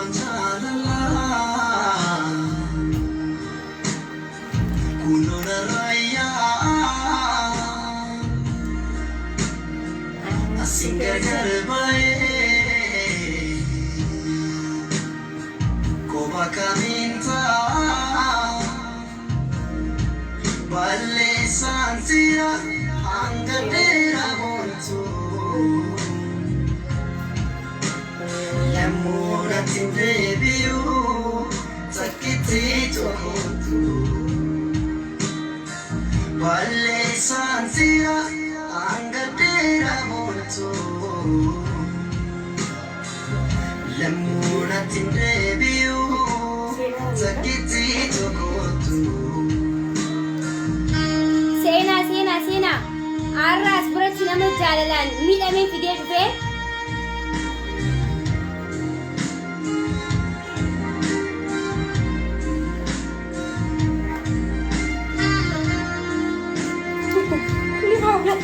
Imimmaan jaalalaa kunoo narraa yaa'a. Asin gargar ba'ee kopha kamiin ta'a? Balleessaan si'a hanga dheeraa boontu. Lammuu natti hin deebi'u takkitti tokkotu. Balleessaan si'a hanga dheeraa boontu. Lammuu natti hin deebi'u takkitti tokkotu. Seenaa seenaa seenaa har'a as biratti nama jaalalaan miidhamee fidee dhufee Ni hawla.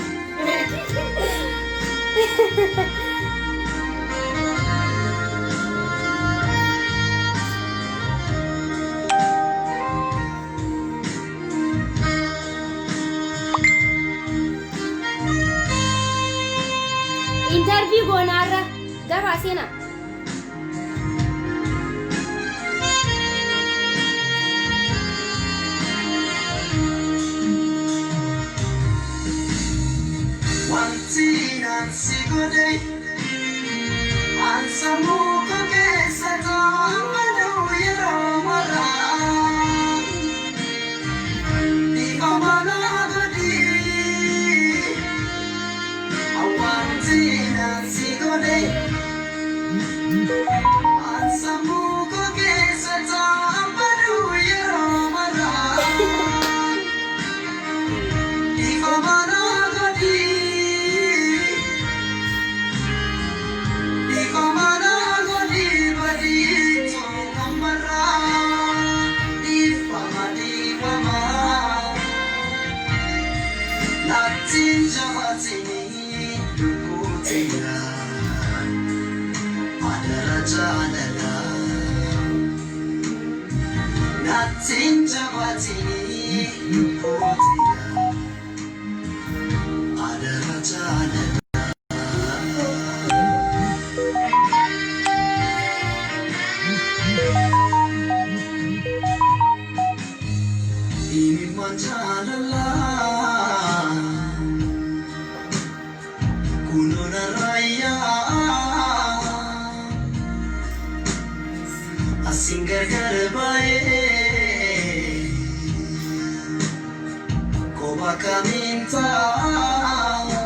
Intarvii goonaarra gafaa seenaa. Wanti naan si godhe an sammuu koo keessa taa'u yeroo maraa. Dhiifama naa godhi. Wanti naan si godhe an sammuu koo keessa taa'u yeroo maraa. Dhiifama naa godhi. Dhiifama naa godhi badii tokko maraa. Dhiifama dhiifama. Natti hin jabaatini lubbuu tiyya. Adara jaalala. Natti hin jabaatini lubbuu tiyya. Adara jaalala. Imimmaan jaalalaa kunoo narraa yaa'a. Asin gargar ba'ee kopha kamiin ta'a?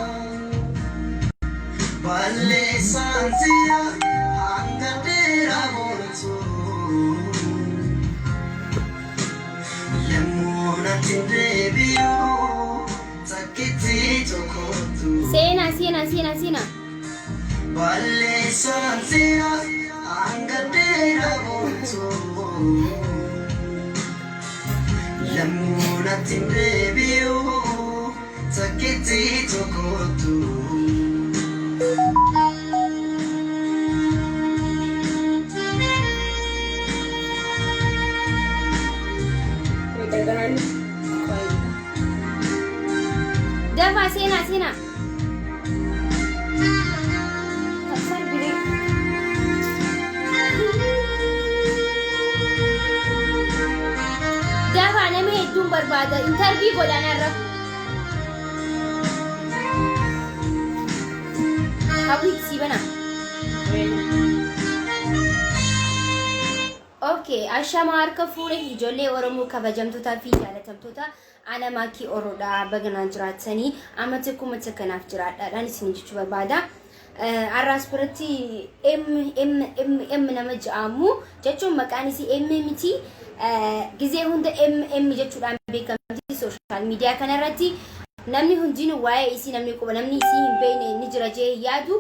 Balleessaan si'a hanga dheeraa boontu. Lammuu natti hin deebi'u takkitti tokkotu. Seenaa seenaa seenaa seenaa. Balleessaan si'a hanga dheeraa boontu. Lammuu natti hin deebi'u takkitti tokkotu. Dafaa seenaa seenaa. Dafaa nama hedduun barbaada. Intarvii godhaan har'a. Hawwii sii banaa. Okay, ashama harka fuune ijoollee Oromoo kabajamtootaa fi jaalatamtoota ana maakii Oroodha baganaan jiraatanii amata kumata kanaaf jiraadhaadhaan isin jechuu barbaada. Har'aas biratti M M M M nama ja'amu jechuun maqaan isii M miti gizee hunda M M jechuudhaan beekamti sooshaal miidiyaa kanarratti namni hundinuu waa'ee isii namni quba namni isii hin beekne ni jira jee yaadu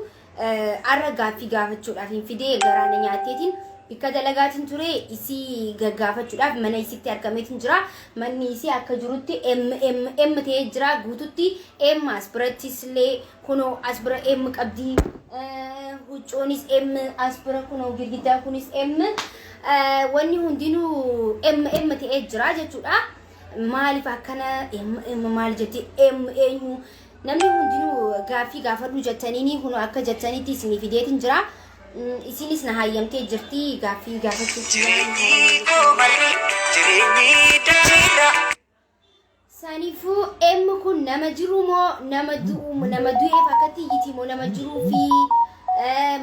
har'a gaaffii gaafachuudhaaf hin fidee garaa na nyaatteetiin. Bikka dalagaatiin ture isii gaggaafachuudhaaf mana isitti argameetiin jira. Manni isii akka jirutti M M M ta'ee jira guututti M as birattis illee kunoo as bira M qabdi. Huccoonis M as bira kunoo girgiddaa kunis M wanni hundinuu M M ta'ee jira jechuudha. Maaliif akkana M M maal jetti M eenyu namni hundinuu gaaffii gaafadhu jettaniini kunoo akka jettanitti isinii fideetiin jira. Isinis na hayyamtee jirti gaaffii gaafachuuf. Jireenyi koo malee jireenyi dachiidha. Saniifuu M kun nama jiru moo nama du'u nama du'eef akkatti iyyiti moo nama jiruu fi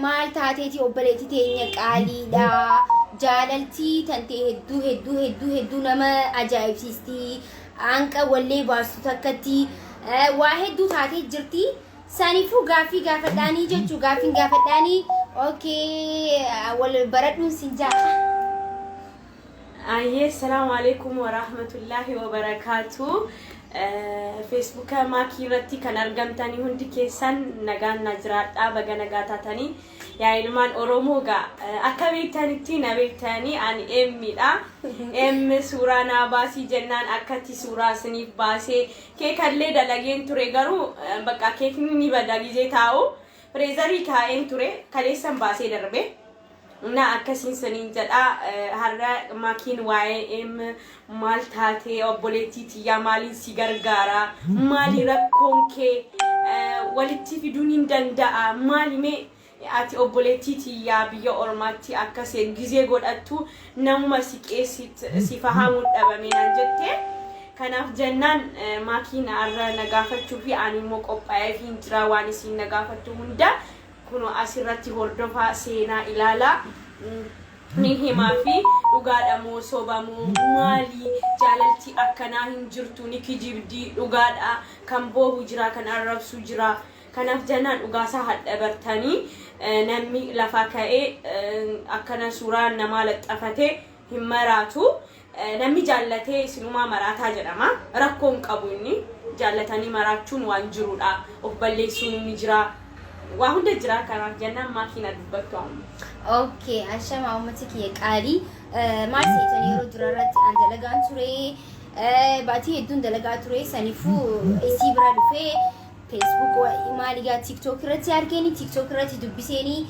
maal taateeti obboleetti teenya qaaliidha. Jaalaltii tantee hedduu hedduu hedduu hedduu nama ajaa'ibsiisti. Hanqa wallee baastu takkatti waa hedduu taatee jirti. Saniifuu gaaffii gaafadhaanii jechuu gaaffiin gaafadhaanii okay wal baradhuun sin jaa. Ayyee, salaamu alaikum wa rahmatullahi wa barakaatu. Feesbuuka maakii irratti kan argamtanii hundi keessan nagaan na jiraadhaa, baga nagaa taatanii. Yaa ilmaan Oromoo gaa akka beektanitti na beektanii ani Emmiidha. Emmi suuraa naa baasii jennaan akkatti suuraa isiniif baasee keekallee dalageen ture, garuu bakka keekni ni bada gizee taa'u freezerii kaa'een ture, kaleessan baasee darbe. Na akkasiin saniin jedha. Har'a maakiin waa'ee M maal taatee, obboleettii tiyyaa, maaliin si gargaara, maali rakkoon kee, walitti fiduun hin danda'a, maali mee ati obboleettii tiyyaa biyya ormaatti akkas gizee godhattu namuma si si fahamuun dhabame naan jette. Kanaaf jennaan maakiin har'a na gaafachuu fi ani immoo qophaa'ee fi hin jira. Waan isiin na gaafattu hunda kunoo asirratti hordofaa, seenaa ilaalaa ni himaa fi dhugaadha moo soba moo maali, jaalalti akkanaa hin jirtu, ni kijibdi, dhugaadha, kan boohu jira, kan arrabsu jira. Kanaaf jennaan dhugaasaa hadha bartanii namni lafaa ka'ee akkana suuraa namaa laxxafatee hin maraatu. Namni jaallatee isinumaa maraataa jedhama. Rakkoo hin qabu, inni jaallatanii maraachuun waan jirudha. Of balleessuun ni jira, waa hunda jira. Kanaaf jennaan maakiina dubbattu amma. Okay, ashama uummata kiyya qaalii. Maal seetan, yeroo dura irratti an dalagaan ture. Baatii hedduun dalagaa ture. Saniifuu isii bira dhufee Facebook maaligaa TikTok irratti argeeni, TikTok irratti dubbiseeni,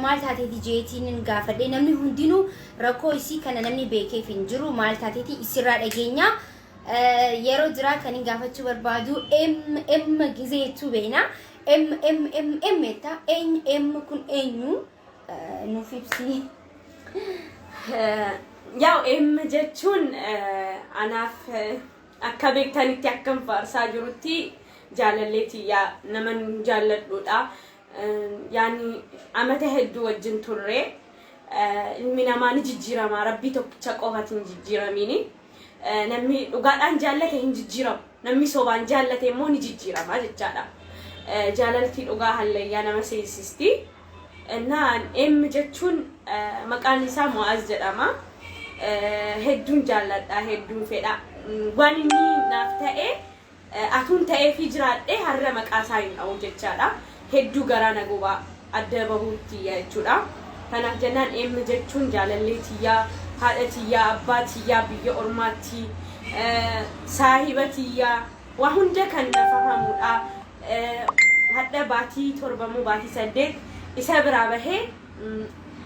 maal taateeti jeetiin gaafadhe. Namni hundinuu rakkoo isii kana namni beekeef hin jiru, maal taateeti isirraa dhageenya. Yeroo jiraa kan hin gaafachuu barbaadu M M gizeetu beena. M M M M jetta, eenyu M kun, eenyu, nuuf ibsi. Yaa'u M jechuun anaaf akka beektanitti akkam faarsaa jirutti jaalallee tiyyaa naman jaalladhuudha. Yaani amata hedduu wajjin turre. Ilmi namaa ni jijjiirama, rabbii tokkicha qofati hin jijjiiramiini. Namni dhugaadhaan jaallate hin jijjiiramu. Namni sobaan jaallate immoo ni jijjiirama jechaadha. Jaalaltii dhugaa hallayyaa nama seesisti. Naan M jechuun maqaan isaa Mo'aaz jedhama. Hedduun jaalladha, hedduun fedha. Waan inni naaf ta'e atuun ta'ee fi jiraadhee har'a maqaa isaa hin dha'u jechaadha. Hedduu garaa na gubaa adda bahuutti jechuudha. Kanaaf jennaan M jechuun jaalallee tiyyaa, haadha tiyyaa, abbaa tiyyaa biyya ormaatti, saahiba tiyyaa, waa hunda kan na fahamudha. Hadha baatii 7 moo baatii 8 isa biraa bahee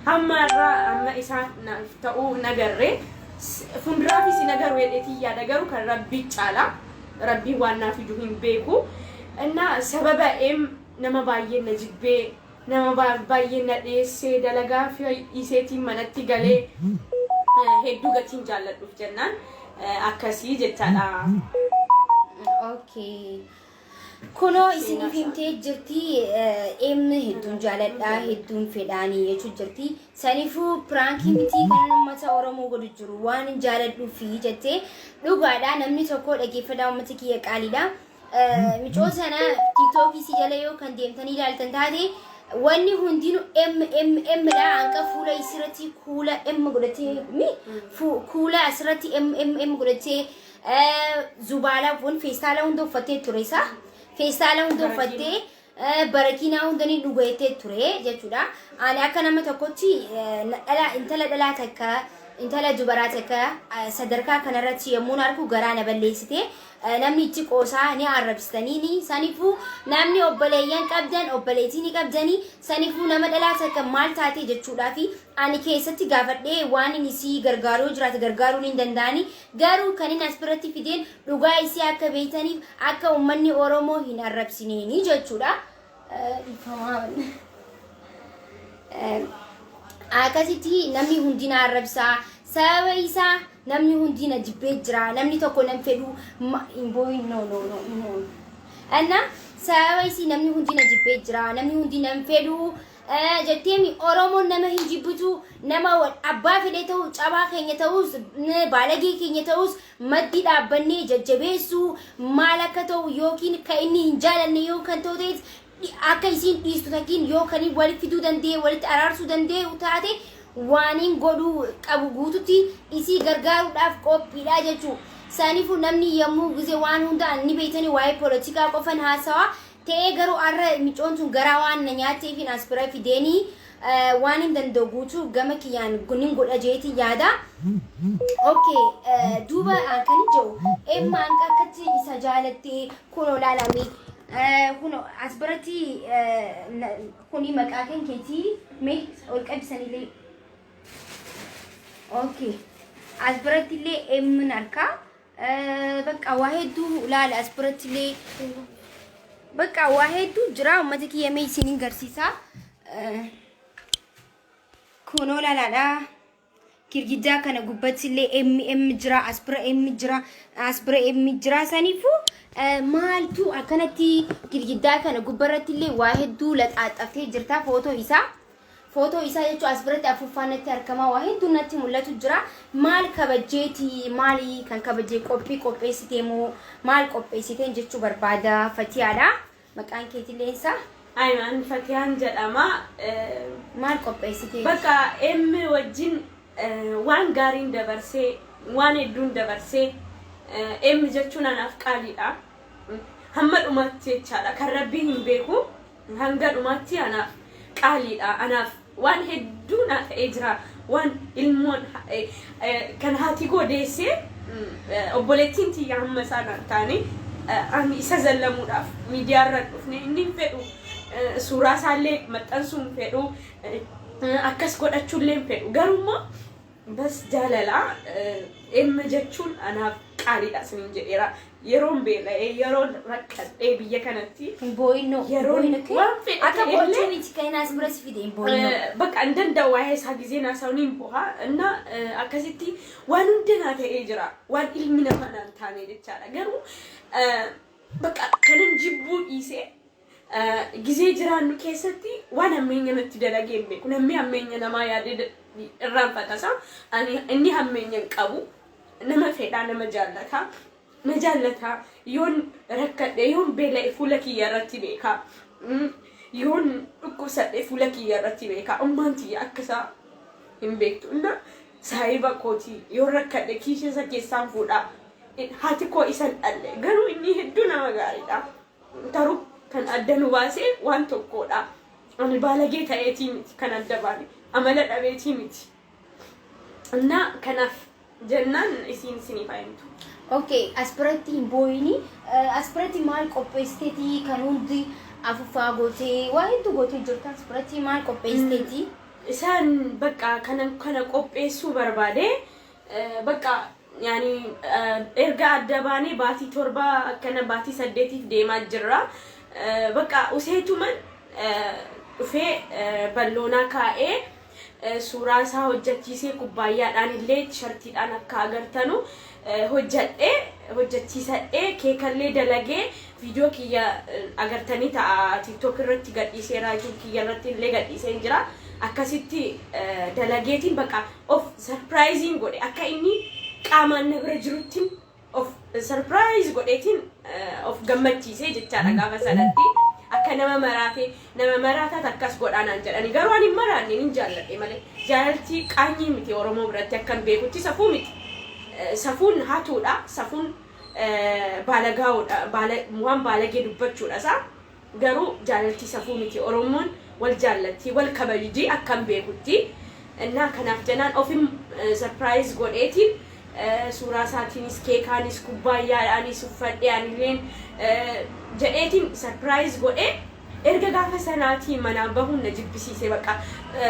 hamma irraa hamma isaa naaf ta'uu hin agarre. Fuulduraafis hin agarru jedheetiin yaada, garuu kan rabbii caala. Rabbiin waan naaf fidu hin beeku. Innaa sababa M nama baay'een na jibbee, nama baay'een na dhiyeessee, dalagaa fi dhiiseetiin manatti galee, hedduu gatiin jaalladhuuf jennaan akkasii jechaadha. Okay. Kunoo isiniif himtee jirti, M hedduun jaaladhaa, hedduun fedhaanii jechuu jirti. Saniifuu prankii miti kan uummata Oromoo godhu jiru, waan hin jaaladhuufi jettee dhugaadha. Namni tokko dhaggeeffadhaa, uummata kiyya qaaliidha. Micoo sana TikTokii si jala yoo kan deemtanii ilaaltan taate wanni hundinuu M M M dha. Hanqa fuula isirratti kuula M godhatee mi kuula asirratti M M M godhatee, zubaalaa kun feestaala hunda uffattee ture isaa. Feestaala hunda uffattee Barakiinaa hunda ni dhuga jettee ture jechuudha. Ani akka nama tokkotti dhala intala dhalaa takka, intala dubaraa takka sadarkaa kanarratti yommuu argu garaa na balleessite. Namni itti qoosaa ni arrabsitanii. Saniifuu namni obboleeyyan qabdan, obboleettii ni qabdanii, saniifuu nama dhalaa takka maal taate jechuudhaa fi ani keessatti gaafadhee waan inni isii gargaaruu jiraate gargaaruu hin danda'ani. Garuu kan inni as biratti fideen dhugaa isii akka beektaniif, akka uummanni Oromoo hin arrabsineeni jechuudha. Ifamaa. Akkasitti namni hundi na arrabsaa. Sababa isaa namni hundi na jibbee jira. Namni tokko nan fedhu hin booyin, no, no, no, no. Anna sababa isii namni hundi na jibbee jira. Namni hundi nan fedhu jetteemi. Oromoon nama hin jibbitu. Nama abbaa fedhe ta'u, cabaa keenya ta'us, baalagee keenya ta'us, maddii dhaabbannee jajjabeessuu maal akka ta'u yookiin kan inni hin jaalanne yoo kan ta'u ta'es, akka isiin dhiistu takkiin yoo kan walitti fiduu danda'e, walitti araarsuu danda'e taate, waan hin godhuu qabu guututti isii gargaaruudhaaf qophiidha jechuudha. Saniifuu namni yommuu gizee waan hunda ni beektanii, waa'ee poolitikaa qofan haasawaa ta'ee, garuu har'a micoon sun garaa waan na nyaatteef as bira fideenii waan hin danda'u guutuu gama kiyyaan nin godha jeetii yaada. Okay, duuba kan jedhu Emmaan akkatti isa jaalattee kun olaalame, kun as biratti kuni maqaa kan keetii mee ol qabisanillee. Okay. As biratti illee emmin harkaa bakka waa hedduu ilaala, as biratti illee bakka waa hedduu jira. Uummata kiyya, mee isiniin garsiisa. Kunoo laalaadha. Girgiddaa kana gubbatti illee M jira, as bira M jira, as bira M jira. Saniifuu maaltu akkanatti girgiddaa kana gubbarratti illee waa hedduu laxaaxaftee jirta footoo isaa. Footoo isaa jechuun as biratti afuuffaan natti argama, waa hedduu natti mul'atu jira. Maal kabajjeeti? Maali kan kabajjee? Qophii qopheessitee moo maal qopheessiteen jechuu barbaada? Fatiyaadha. Maqaan keetillee isaa? Aymaan Fatiyaan jedhama. Maal qopheessitee? Bakka M wajjin waan gaariin dabarsee, waan hedduun dabarsee, M jechuun anaaf qaaliidha. Hamma dhumaatti jechaadha. Kan Rabbiin hin beeku, hanga dhumaatti anaaf qaaliidha. Anaaf waan hedduu naa ta'ee jira. Waan ilmoon kan haati koo deessee, obboleettiin tiyya hamma isaan taane, ani isa zallamuudhaaf miidiyaa irra dhufne. Inni hin fedhu, suuraa isaallee maxxansuu hin fedhu, akkas godhachuullee hin fedhu, garuu bas jaalalaa emma jechuun anaaf qaaliidha isiniin jedheera. Yeroon beela'ee, yeroon rakkadhee biyya kanatti Hin boo'inoo. Yeroon waan fedhe Akka ta'ellee gochuu miti kan inni as bira si fide, hin boo'inoo. Bakka hin danda'u, waa'ee isaa gizee naasa'u niin boha. Inna akkasitti waan hunda naa ta'ee jira, waan ilmi namaa naan taane jechaadha. Garuu bakka kanan jibbuu dhiisee, gizee jiraannu keessatti waan hammeenya natti dalagee hin beeku. Namni hammeenya namaa yaadee irraanfatasa. Ani inni hammeenya hin qabu. Nama fedhaa, nama jaallataa, na jaallataa. Yoon rakkadhe, yoon beela'e fuula kiyya irratti beekaa. Yoon dhukkubsadhe fuula kiyya irratti beekaa. Ummaan tiyya akka isaa hin beektu. Inna saahiba kootii, yoon rakkadhe kiisha isa keessaan fuudhaa. Haati koo isan dhalle, garuu inni hedduu nama gaariidha. Garuu kan adda nu baasee waan tokkodha. Ani baalagee ta'eetii miti kan adda baane, amala dhabeetii miti. Innaa kanaaf jennaan isiin isiniif haa himtu. Okay, as biratti hin boo'ini. As biratti maal qopheessiteeti kan hundi afuuffaa gootee, waa hedduu gootee jirta, as biratti maal qopheessiteeti? Isaan bakka kana qopheessuu barbaade, bakka yaani erga adda baanee baatii 7, akkana baatii 8f deemaa jirra. Bakka useetuman dhufee balloonaa kaa'ee, suuraa isaa hojjechiisee, kubbaayyaadhaan illee tishartiidhaan akka agartanu hojjedhee, hojjechiisadhee, keekallee dalagee, viidiyoo kiyya agartanii ta'a, TikTok irratti gadhiiseera, YouTube kiyya irratti illee gadhiisee jira. Akkasitti dalageetiin bakka of surprising godhe, akka inni qaamaan na bira jiruttiin of surprise godheetiin of gammachiisee jechaadha gaafa sanatti. Akka nama maraatee, nama maraataat akkas godhaanaan jedhani, garuu ani hin maraanne, nin jaalladhe malee. Jaalalti qaanyii miti Oromoo biratti, akkan beekutti safuu miti. Safuun hatuudha, safuun baalagaa'uudha, waan baalagee dubbachuudha isaa. Garuu jaalalti safuu miti. Oromoon wal jaallatti, wal kabajdi akkam beekutti. Innaa kanaaf jennaan ofin surprise godheetiin suuraa isaatiinis, keekaanis, kubbaayyaadhaanis uffadhee, anilleen jedheetiin surprise godhee. Erga gaafa sanaatii manaa bahuun na jibbisiise. Baqa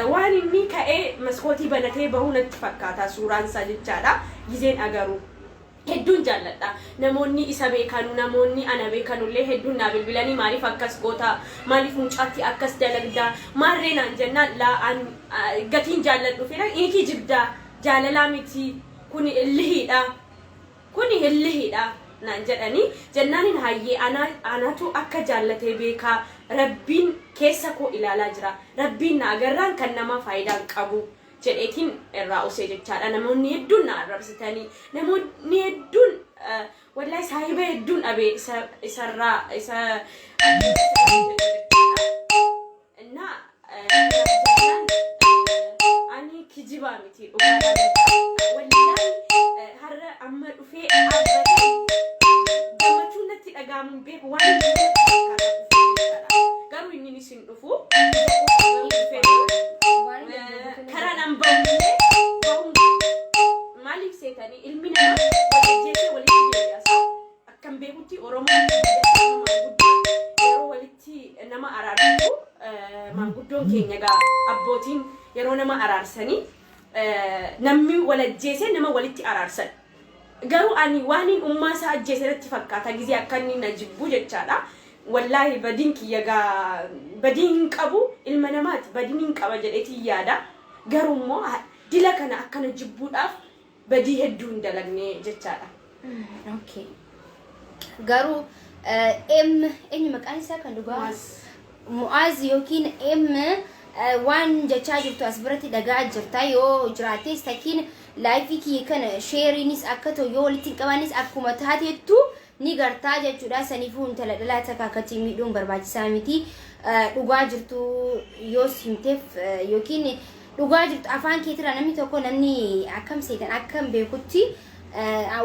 waan inni ka'ee maskootii banatee bahuu natti fakkaata suuraan isaa jechaadha. Gizeen agaruu hedduun jaalladha. Namoonni isa beekanu, namoonni ana beekanullee hedduun naa bilbilanii, "Maaliif akkas goota? Maaliif mucaatti akkas dalagdaa?" Maarree naan jennaan, laa, an gatiin jaalladhu fedha inni kijibdaa, jaalalaa miti kuni, illihiidha kuni, illihiidha naan jedhanii jennaanin, hayyee, anatu akka jaallatee beekaa, Rabbiin keessa koo ilaalaa jira, Rabbiin na agarraan kan namaa faayidaa hin qabu jedheetiin irraa usee jechaadha. Namoonni hedduun na arrabsitanii, namoonni hedduun, wallahi, saahiba hedduun dhabe isarraa isa እና ani kijibaa miti, dhugaadhaan. Wallahi, har'a amma dhufee dhaabbatee gammachuun natti dhaga'amu hin beeku, waan inni natti fakkaata dhufee jechaadha. Garuu inni isin dhufu dhufee karaan an bahullee bahuun maaliif seetanii, ilmi namaa wal ajjeesee walitti deebi'a. Akkam beekutti Oromoon maanguddoo yeroo walitti nama araarsitu, maanguddoon keenya gaa abbootiin yeroo nama araarsanii, namni wal ajjeesee nama walitti araarsan. Garuu ani waan hin ummaa isaa ajjeese natti fakkaata gizee akka inni na jibbu jechaadha. Wallaahi, badiin kiyya gaa badiin hin qabu, ilma namaati, badiin hin qaba jedheetiin yaada. Garuu immoo dila kana akkana jibbuudhaaf badii hedduu hin dalagne jechaadha. Okay. Garuu M eenyu maqaan isaa kan dhugaa? Mu'aaz. Mu'aaz yookiin M waan jechaa jirtu as biratti dhagaa jirta yoo jiraates, takkiin live kiyya kana shareiinis akka ta'u yoo walitti hin qabanis akkuma taatettu ni gartaa jechuudha. Saniifuu intala dhalaa takka akkatti miidhuun barbaachisaa miti. Dhugaa jirtu yoo himteef yookiin dhugaa jirtu afaan keetirraa namni tokko, namni akkam seetan akkam beekutti,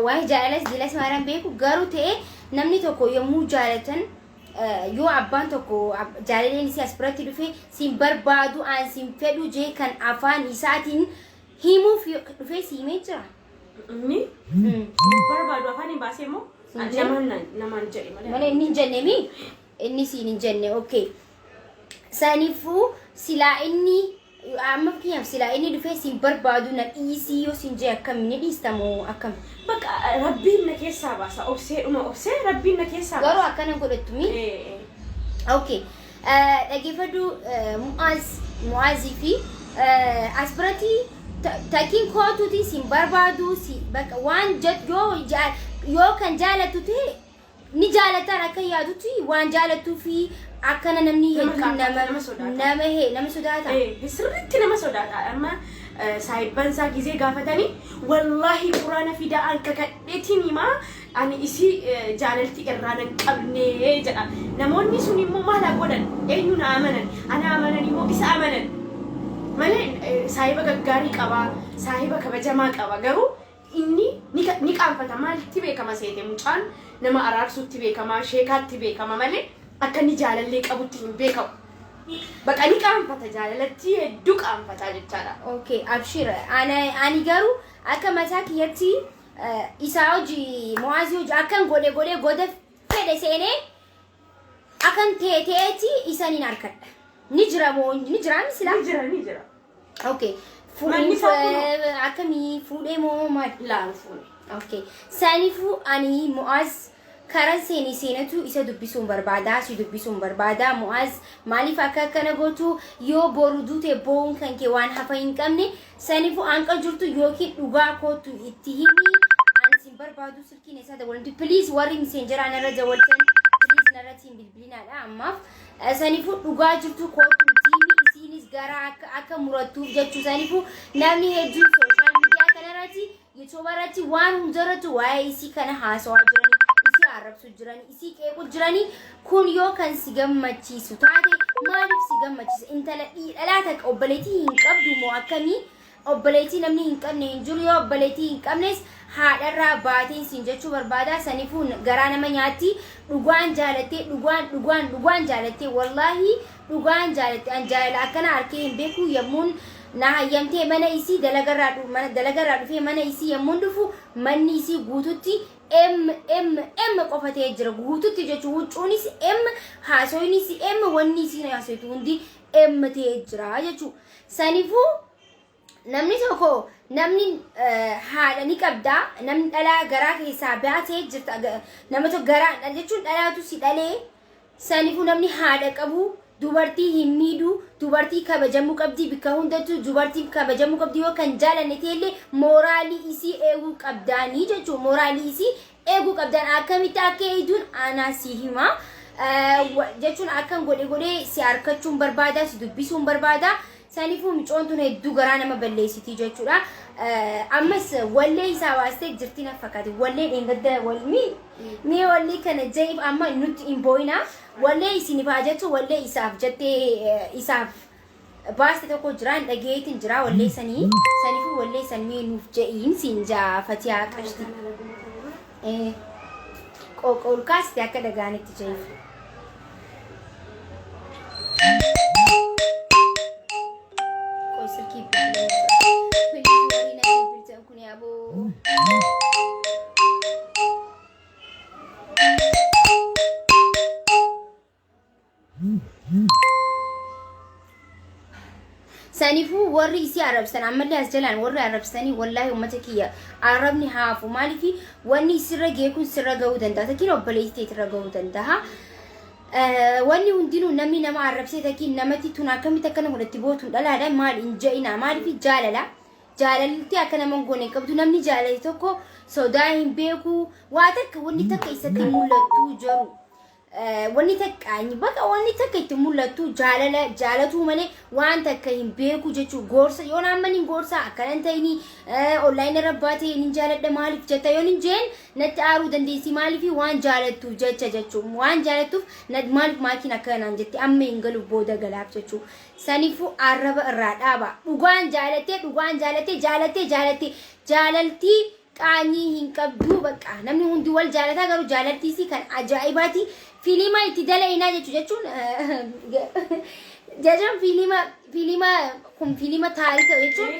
waa'ee jaalalas dilas maalaan beeku, garuu ta'e namni tokko yommuu jaalatan, yoo abbaan tokko jaalaleen isii as biratti dhufe, siin barbaadu, aan siin fedhu jee kan afaan isaatiin himuuf dhufee si himee jira. Inni barbaadu afaan hin baasee immoo Hin jedhe? Namaan jedhe malee. Malee inni hin jenne mi? Inni siin hin jenne, okay. Saniifuu silaa inni amma, fakkeenyaaf, silaa inni dhufee siin barbaadu, na dhiisii yoo siin jee, akkami, ni dhiista moo akkam? Bakka Rabbiin na keessaa baasa. Obseedhuma obsee Rabbiin na keessaa Garuu baasa. akkana godhattu mi? Eh. Okay. Dhaggeeffadhu, Mu'aaz, Mu'aazii fi as biratti takkiin kootuuti siin barbaadu si bakka waan jed yoo kan jaalattu ta'e ni jaalataan akka yaadutti waan jaalattuu fi akkana namni Nama hedduun qaanfata, nama nama sodaata. nama sodaata. Sirriitti nama sodaata. Amma saahibban isaa gizee gaafatanii, wallaahi quraana fidaa an kakadheetiin himaa, ani isii jaalalti irraa nan qabne jedha. Namoonni sun immoo maal haa godhan? Eenyu na amanan? Ana amanan immoo isa amanan? Malee saahiba gaggaarii qaba, saahiba kabajamaa qaba. Garuu inni ni qaanfata. Maalitti beekama seete? Mucaan nama araarsuutti beekama, sheekaatti beekama malee akka inni jaalallee qabutti hin beekamu. Baqa ni qaanfata, jaalalatti hedduu qaanfata jechaadha. Okay, abshir. Ani garuu akka mataa kiyyatti isaa hojii, Mu'aazii hojii akkan godhe godhe goda fedhe seenee akkan teeteeti isa nin harkadha. Ni jira moo ni jira mi silaa? Ni jira, ni jira. Okay. Manni isaa kunoo. Akkamii, fuudhee moo maal? Laan fuune. Okay. Saniifuu ani Mu'aaz karan seenii seenatu isa dubbisuun barbaada, si dubbisuun barbaada. Mu'aaz, maaliif akka akkana gootu? Yoo boru duute bo'uun kan kee waan hafa hin qabne. Saniifuu hanqa jirtu yookiin dhugaa kootu itti himi. Ani sin barbaadu, silkiin isaa dabalantu. Please, warri messengeraa narra dawwaltan, please narratti hin bilbilinaadha ammaaf. Saniifuu dhugaa jirtu kootu itti himi, isiinis gara akka murattuuf jechuu. Saniifuu namni hedduun social media kanarratti, YouTube irratti, waan hundarratti waa'ee isii kana haasawaa jiranii, isii arrabsuu jiranii, isii qeequu jiranii. Kun yoo kan si gammachiisu taate, maaliif si gammachiisa? Intala dhalaa takka obboleettii hin qabdu moo akkamii? Obboleettii namni hin qabne hin jiru. Yoo obboleettii hin qabnes haadharraa baateen siin jechuu barbaada. Saniifuu garaa nama nyaatti. Dhugaan jaalattee, dhugaan, dhugaan, dhugaan jaalattee, wallaahi dhugaan jaalatte. An jaalala akkana arkee hin beeku. Yommuun na hayyamtee mana isii dalagarraa mana dalagarraa dhufee mana isii yommuun dhufu, manni isii guututti M M M qofa ta'ee jira guututti jechuun. Huccuunis M, haasoynis M, wanni isiin haasoytu hundi M ta'ee jira jechuudha. Saniifuu namni tokko, namni haadha ni qabda, namni dhalaa garaa keessaa baatee jirta, nama tokko garaa jechuun dhalaatu si dhalee. Saniifuu namni haadha qabu dubartii hin miidhu. Dubartii kabajamuu qabdi. Bakka hundattuu dubartiin kabajamuu qabdi. Yoo kan jaalanne ta'ellee mooraalii isii eeguu qabdaanii jechuudha. Mooraalii isii eeguu qabdaan akkamitti akka eegduun anaa si hima. Jechuun akkan godhe godhee si harkachuun barbaada, si dubbisuun barbaada. Saniifuu micoon tun hedduu garaa nama balleessitii jechuudha. Ammas wallee isaa baastee jirti na fakkaate. Wallee dheengadda walmii mee wallee kana ja'iif amma nutti hin boo'ina. Wallee isiniif haa jettu, wallee isaaf jettee isaaf baaste tokko jira, hin dhageetiin jira wallee sanii. Saniifuu wallee san mee nuuf ja'iin siin jaa, Fatiyaa qashti. Qooqa ol kaasite akka dhagaanitti ja'iif. Qoy, silkii bilbilaa jira. Please, warri na bilbiltan kun yaaboo. Saniifuu warri isii arrabsan, ammallee as jalaan warri arrabsanii, wallaahi uummata kiyya, arrabni haafu. Maaliif wanni sirra ga'e kun sirra ga'uu danda'a, takkiin obboleettii teetirra ga'uu danda'a. Wanni hundinuu namni nama arrabsee takkiin namatti tun akkamitti akkana godhatti bootuun dhalaadha maal hin je'ina. Maaliif jaalala jaalalti akka nama hin goone hin qabdu. Namni jaalate tokko sodaa hin beeku, waa takka wanni takka isatti mul'attuu jiru. Wanni takka bakka wanni takka itti mul'attu jaalala jaalatuu malee waan takka hin beeku jechuu. Gorsa yoo naan hin gorsa akkana hin ta'ini, online irra baatee hin jaaladha maaliif jetta yoon hin jeen natti aaruu dandeessi. Maaliif waan jaalattuuf jecha jechuu, waan jaalattuuf maaliif maakiin akkana naan jette, amma hin galu, booda galaaf jechuu. Saniifuu arraba irraa dhaaba. Dhugaan jaalattee, dhugaan jaalattee, jaalattee, jaalattee, jaalaltii qaanyii hin qabdu. Bakka namni hundi wal jaalataa, garuu jaalaltiisii kan ajaa'ibaati. Fiilima itti dalainaa jechuun fiilima kun fiilima taarika jechuun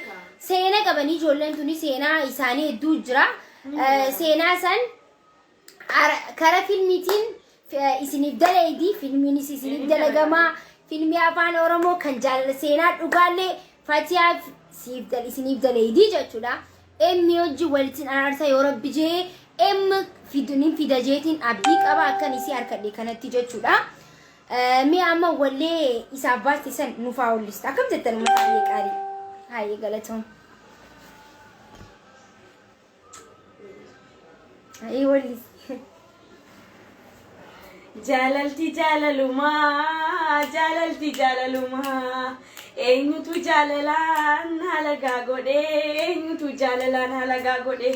seenaa qabanii. Ijoolleen tuni seenaa isaanii hedduu jira. Seenaa san karaa fiilmiitiin isiniif dalaidi, fiilmiinis isiniif dalagamaa. Fiilmii Afaan Oromoo kan jaalala seenaa dhugaallee Fatiyaa siif isiniif dalaidi jechuudha. Emmi hojii walitti araarsa yoo Rabbi jee em fidu nin fida jeetiin abdii qaba akkan isii harkadhe kanatti jechuudha. Mee amma wallee isaaf baaste san nufaa hollista. Akkam jettan uummata? Hayyee qaalii. Hayyee galatoom. Hayyee wallis. Jaalalti jaalalumaa, jaalalti jaalalumaa, eenyutu jaalalaan halagaa godhe, eenyutu jaalalaan halagaa godhe?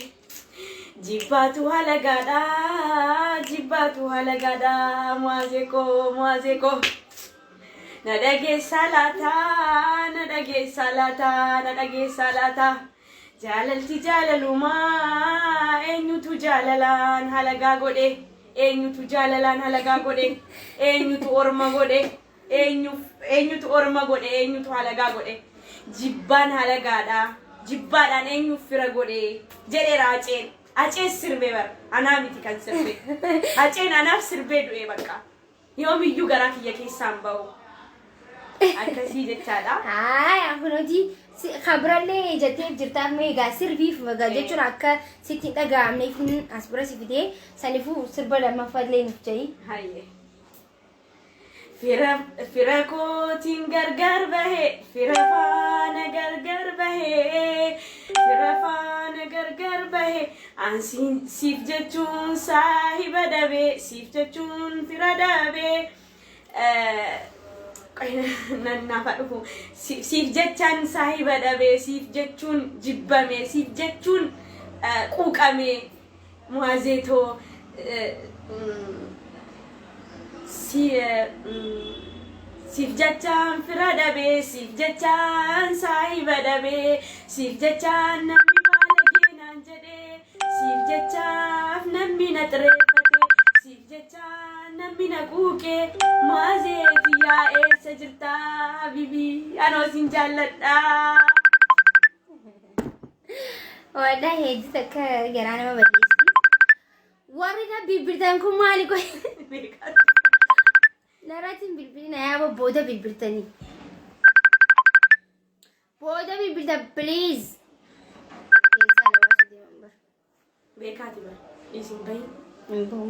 Jibbaatu halagaadha, jibbaatu halagaadha, mu'aazee koo, mu'aazee koo. Na dhageessaa laata, na dhageessaa laata, na dhageessaa laata? Jaalalti jaalalumaa, eenyutu jaalalaan halagaa godhe? Eenyutu jaalalaan halagaa godhe? Eenyutu orma godhe? Eenyutu orma godhe? Eenyutu halagaa godhe? Jibbaan halagaadha. Jibbaadhaan eenyuuf fira godhe? Jedheera Aceen. Aceen sirbee bara. Anaa miti kan sirbe. Aceen anaaf sirbee du'e bakka. Yoomiyyuu garaa kiyya keessaan ba'u. Akkasii jechaadha. Haaya, kunuuti kabirallee jettee jirtaaf. Mee egaa sirbiif egaa jechuun akka sitti hin dhaga'amneef as bira si fidee, sanifuu sirba lammaffaallee nuuf jedhi. Hayyee. Fira kootiin gargar bahe, fira faana gargar bahe, fira faana gargar bahe, an siif jechuun saahiba dhabe, siif jechuun fira dhabe. Nan naafa dhufu. Siif jechaan saahiba dhabe, siif jechuun jibbame, siif jechuun quuqame, mu'azeetoo si Siif jechaan fira dhabee, siif jechaan saahiba dhabee, siif jechaan namni baalagee naan jedhee, siif jechaaf namni na xireeffate, siif jechaan namni na quuqee, Mu'aazee tiyyaa eessa jirtaa habibii anoo sin jaalladhaa. Wallahi hedduu takka garaa nama balleessi. Warri na bilbiltan kun maali qoy? Narratti hin bilbilina yaaba booda bilbiltanii. Booda bilbilta please. Keessaa na baasuu deeman bar. Beekaati bar. Isin bahin. Hin bahu.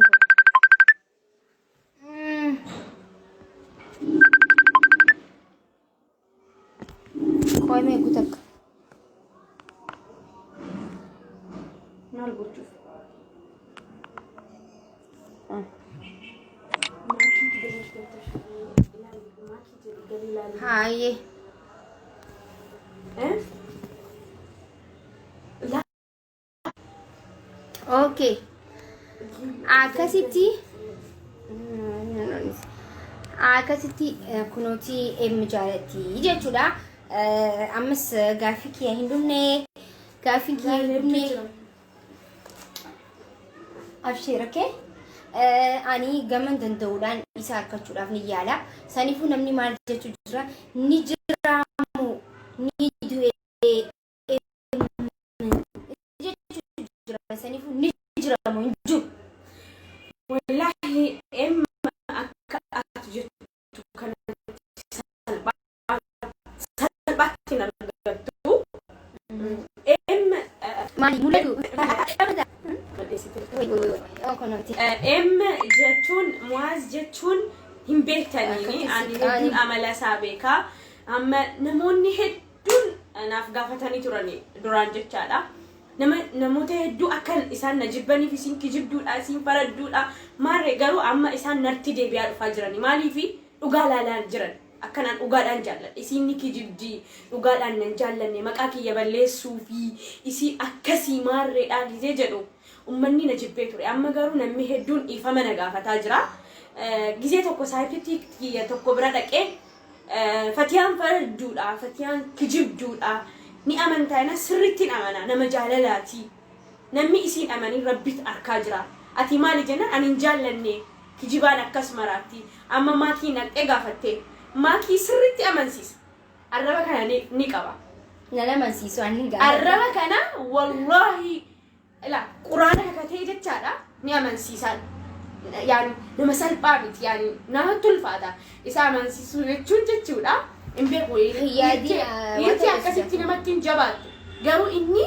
Qoy mee gutakka. Maal gochuuf? Haayee. Okay. Akkasitti akkasitti kunuuti emmi jaalatti jechuudha. Ammas gaaffii kiyya hin dhumne gaaffii kiyya hin dhumne. Abshiir okay. Ani gaman danda'uudhaan isa argachuudhaaf ni yaala. Saniifuu namni maal jechuu jira ni jiraamu ni du'e jechuu jira. Saniifuu ni jiramu hin jiru. Wallaahi emma akka ati jettu kanatti salphaatti hin argattu. Emma Maali mul'atu? balleessite. Wai wai wai. Oh kunuuti. M jechuun Muwaaz jechuun hin beektaniini Akkatti ani siqaani. hedduun amala isaa beekaa. Amma namoonni hedduun naaf gaafatanii turani duraan jechaadha. Nama namoota hedduu akka isaan na jibbaniif isin kijibduudha isin faradduudha maarree garuu amma isaan narti deebi'aa dhufaa jirani maaliifi dhugaa laalaa jiran akkanaan dhugaadhaan jaalladha isiin ni kijibdi dhugaadhaan nan jaallanne maqaa kiyya balleessuu fi isii akkasii maarreedhaa gizee jedhu ummanni na jibbee ture amma garuu namni hedduun dhiifama na gaafataa jira. Gizee tokko saayiptitti kiyya tokko bira dhaqee Fatiyaan faradduudha, Fatiyaan kijibduudha. Ni amantaa jennaan sirriitti amana nama jaalalaati. Namni isiin amanii rabbit arkaa jira. Ati maali jennaan ani hin jaallanne kijibaan akkas maraatti. Amma maakii naqxee gaafatte. Maakii sirriitti amansiisa. Arraba kana ni qaba. Na amansiisu ani hin gaafadhu. Arraba kana wallaahi ila quraana kakatee jechaadha ni amansiisaan. Yaani nama salphaa miti yaani namatti ulfaata. Isa amansiisuu jechuun jechuudha. Hin beeku. Yaadi, Dhiirti wanta akkasitti namatti hin jabaattu. Garuu inni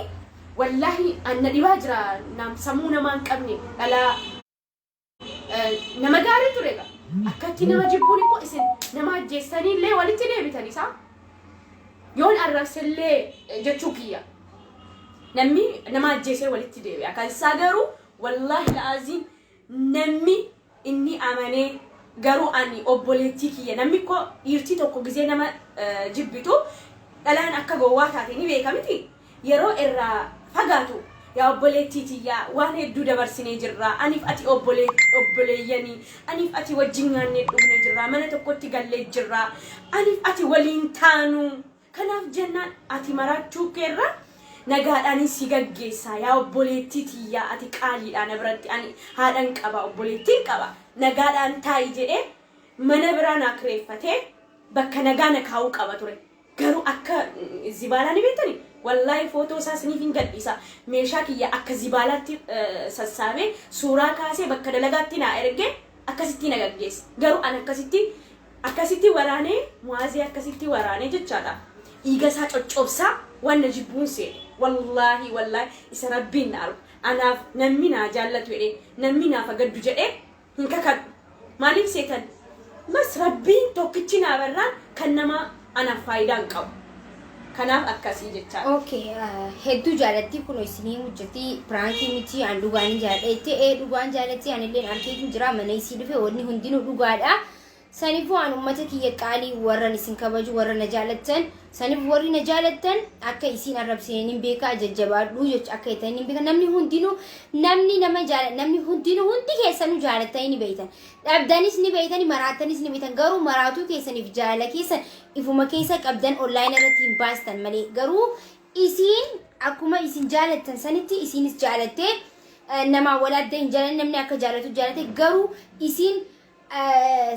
wallaahi anna dhibaa jira nam sammuu namaa hin qabne dhalaa nama gaarii ture egaa. Akkatti nama jibbuun immoo isin nama ajjeessanii illee walitti deebitan isaa. Yoon arrabsellee jechuu kiyya. Namni nama ajjeesee walitti deebi'a. Kan isaa garuu wallaahi la'aaziin namni inni amanee garuu ani obboleettii kiyya namni koo dhiirtii tokko gizee nama jibbitu dhalaan akka gowwaa taate ni beeka miti. Yeroo irraa fagaatu yaa obboleettii tiyyaa waan hedduu dabarsinee jirra aniif ati obboleeyyanii aniif ati wajjin nyaannee dhugnee jirra mana tokkotti gallee jirra aniif ati waliin taanu kanaaf jennaan ati maraachuu keerra nagaadhaan si gaggeessaa yaa obboleettii tiyyaa ati qaaliidha na biratti ani haadhan qaba obboleettiin qaba nagaadhaan taa'i jedhee mana biraa naa kireeffatee bakka nagaa na kaa'uu qaba ture. Garuu akka zibaalaa ni beektani? Wallaahi footoo isaa isiniif hin gadhiisa. Meeshaa kiyya akka zibaalaatti sassaabee suuraa kaasee bakka dalagaatti naa ergee akkasitti na gaggeessa. Garuu an akkasitti akkasitti waraanee Mu'aazee akkasitti waraanee jechaadha. Dhiiga isaa coccobsaa waan na jibbuun seene. Wallaahi wallaahi isa rabbiin na argu. Anaaf namni naa jaallatu jedhee namni naaf agaddu jedhee hin kakadhu. Maaliif seetan? Mas rabbiin tokkichi naa barraan kan nama anaaf faayidaa hin qabu. Kanaaf akkasii jechaadha. Okay, hedduu jaalatti kun isinii hojjetti prankii miti an dhugaan jaalladha jettee ee dhugaan jaalatti anilleen arkeetiin jira mana isii dhufe wanni hundinuu dhugaadha. Saniifuu an ummata kiyya qaalii warran isin kabaju, warra na jaalattan, saniif warri na jaalattan akka isiin arrabsine nin beekaa, jajjabaadhu jecha akka jettan nin beeka. Namni hundinuu, namni nama jaala, namni hundinuu, hundi keessanuu jaalattanii ni beektan, dhabdanis ni beektani, maraattanis ni beektan. Garuu maraatuu keessaniif jaalala keessan ifuma keessa qabdan online irratti hin baastan malee, garuu isiin akkuma isin jaalattan sanitti isiinis jaalattee, namaa wal adda hin jaalanne, namni akka jaalatu jaalate. Garuu isiin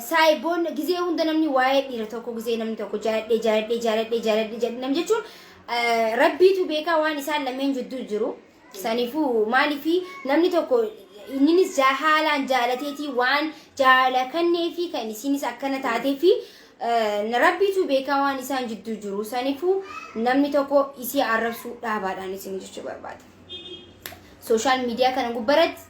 saayiboon gizee hunda namni waa'ee dhiira tokko, gizee namni tokko jaaladhee jaaladhee jaaladhee jaaladhee jaaladhee nam jechuun, rabbiitu beekaa waan isaan lameen jidduu jiru. Saniifuu maaliifi namni tokko inninis haalaan jaalateetii waan jaala kanneefi kan isiinis akkana taateefi, rabbiitu beekaa waan isaan jidduu jiru. Saniifuu namni tokko isii arrabsuu dhaabaadhaan isin jechuu barbaada. Social media kana gubbaratti,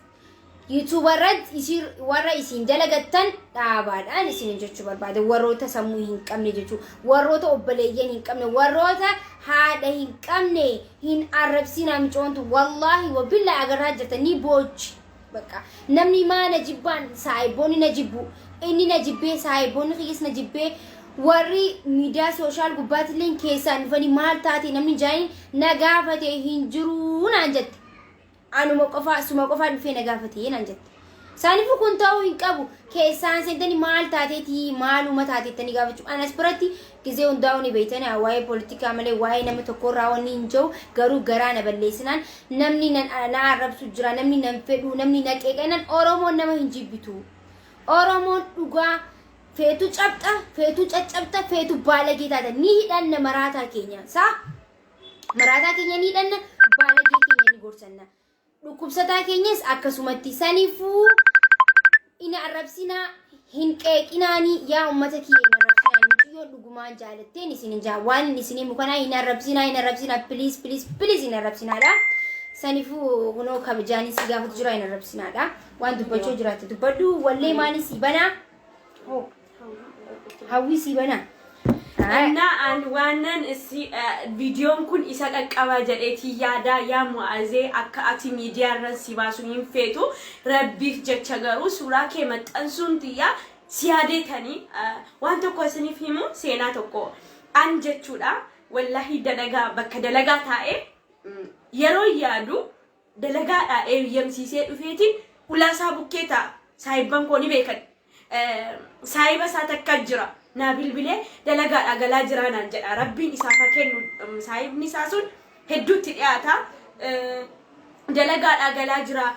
YouTube irratti isin warra isin dalagattan dhaabaadhaan isin jechuu barbaada. Warroota sammuu hin qabne jechuu, warroota obboleeyyan hin qabne, warroota haadha hin qabne hin arrabsinaa. Micoontu wallaahi wabillaa agarraa jirta, ni boochi. Bakka namni maa na jibbaan, saayiboonni na jibbu, inni na jibbee, saayiboonni kiyyas na jibbee, warri miidiyaa social gubbaatillee keessaan dhufanii maal taate namni jaaniin na gaafate hin jiruu naan jette. Anuma qofaa, suma qofaa dhufee na gaafate naan jette. Saaniifuu kun ta'uu hin qabu. Keessaan seentanii maal taateetii, maaluma taateettanii gaafachuu. Anas biratti gizee hundaa'uu ni beektanii, waa'ee poolitikaa malee waa'ee nama tokkorraa wanni hin jiru. Garuu garaa na balleessinaan namni na arrabsu jira, namni nan fedhu, namni na qeeqanan. Oromoon nama hin jibbitu. Oromoon dhugaa feetu cabxa, feetu caccabta, feetu baalagee taata. Ni hidhanna maraataa keenya. Saa? Maraataa keenya ni hidhanna, baalagee keenya ni gorsanna. Dhukkubsataa keenyas akkasumatti. Saniifuu hin arrabsinaa, hin qeeqinaanii, yaa ummata kiyya, hin arrabsinaa. Mucayyoo dhugumaan jaalatteen isin hin jaa waan inni isin himu kanaa, hin arrabsinaa, hin arrabsinaa, please, please, please, hin arrabsinaadha. Saniifuu kunoo kabajaanis si gaafatu jira, hin arrabsinaadha. Waan dubbachuu jiraate dubbadhu. Wallee maalii sii banaa? Hawwii sii banaa. Innaa an waanan si viidiyoon kun isa qaqqaba jedheetii yaada. Yaa Mu'azee, akka ati miidiyaa irra si baasu hin feetu rabbiif jecha, garuu suuraa kee maxxansuun tiyya si yaadeetanii. Waan tokko isiniif himu, seenaa tokko an jechuudha. Wallahi dalagaa, bakka dalagaa taa'ee yeroo yaadu, dalagaadhaa eeyyamsiisee dhufeetiin ulaasaa bukkee ta'a. Saayibban koo ni beekan. Saayiba isaa takka jira. Naa bilbilee dalagaadhaa galaa jiraa naan jedha. Rabbiin isaaf haa kennu, saayibni isaa sun hedduutti dhiyaata. Dalagaadhaa galaa jira.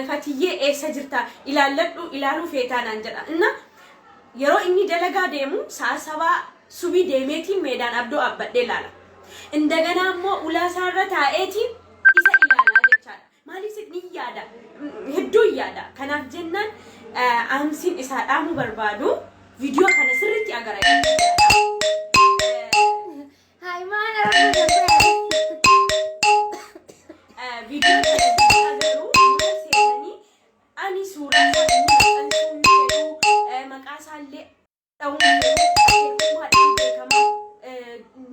Fatiyyee, eessa jirta? Ilaalladhu, ilaaluu feetaa naan jedha. Inna yeroo inni dalagaa deemu sa'a 7 subii deemeetiin meedaan abdoo aabbadhee ilaala. Indaganaa immoo ulaa isaarra taa'eetiin isa ilaalaa jechaadha. Maaliif ni yaada? Hedduu yaada. Kanaaf jennaan aamsiin isaa dhaamuu barbaadu viidiyoo kana sirriitti agara. Hayi, maal arrabsuu? Viidiyoo kana sirriitti agaruu mana seenanii ani suuraa isaa inni maxxansuu hin fedhu, maqaa isaallee dha'uu hin fedhu. Akeekummaadhaan beekama,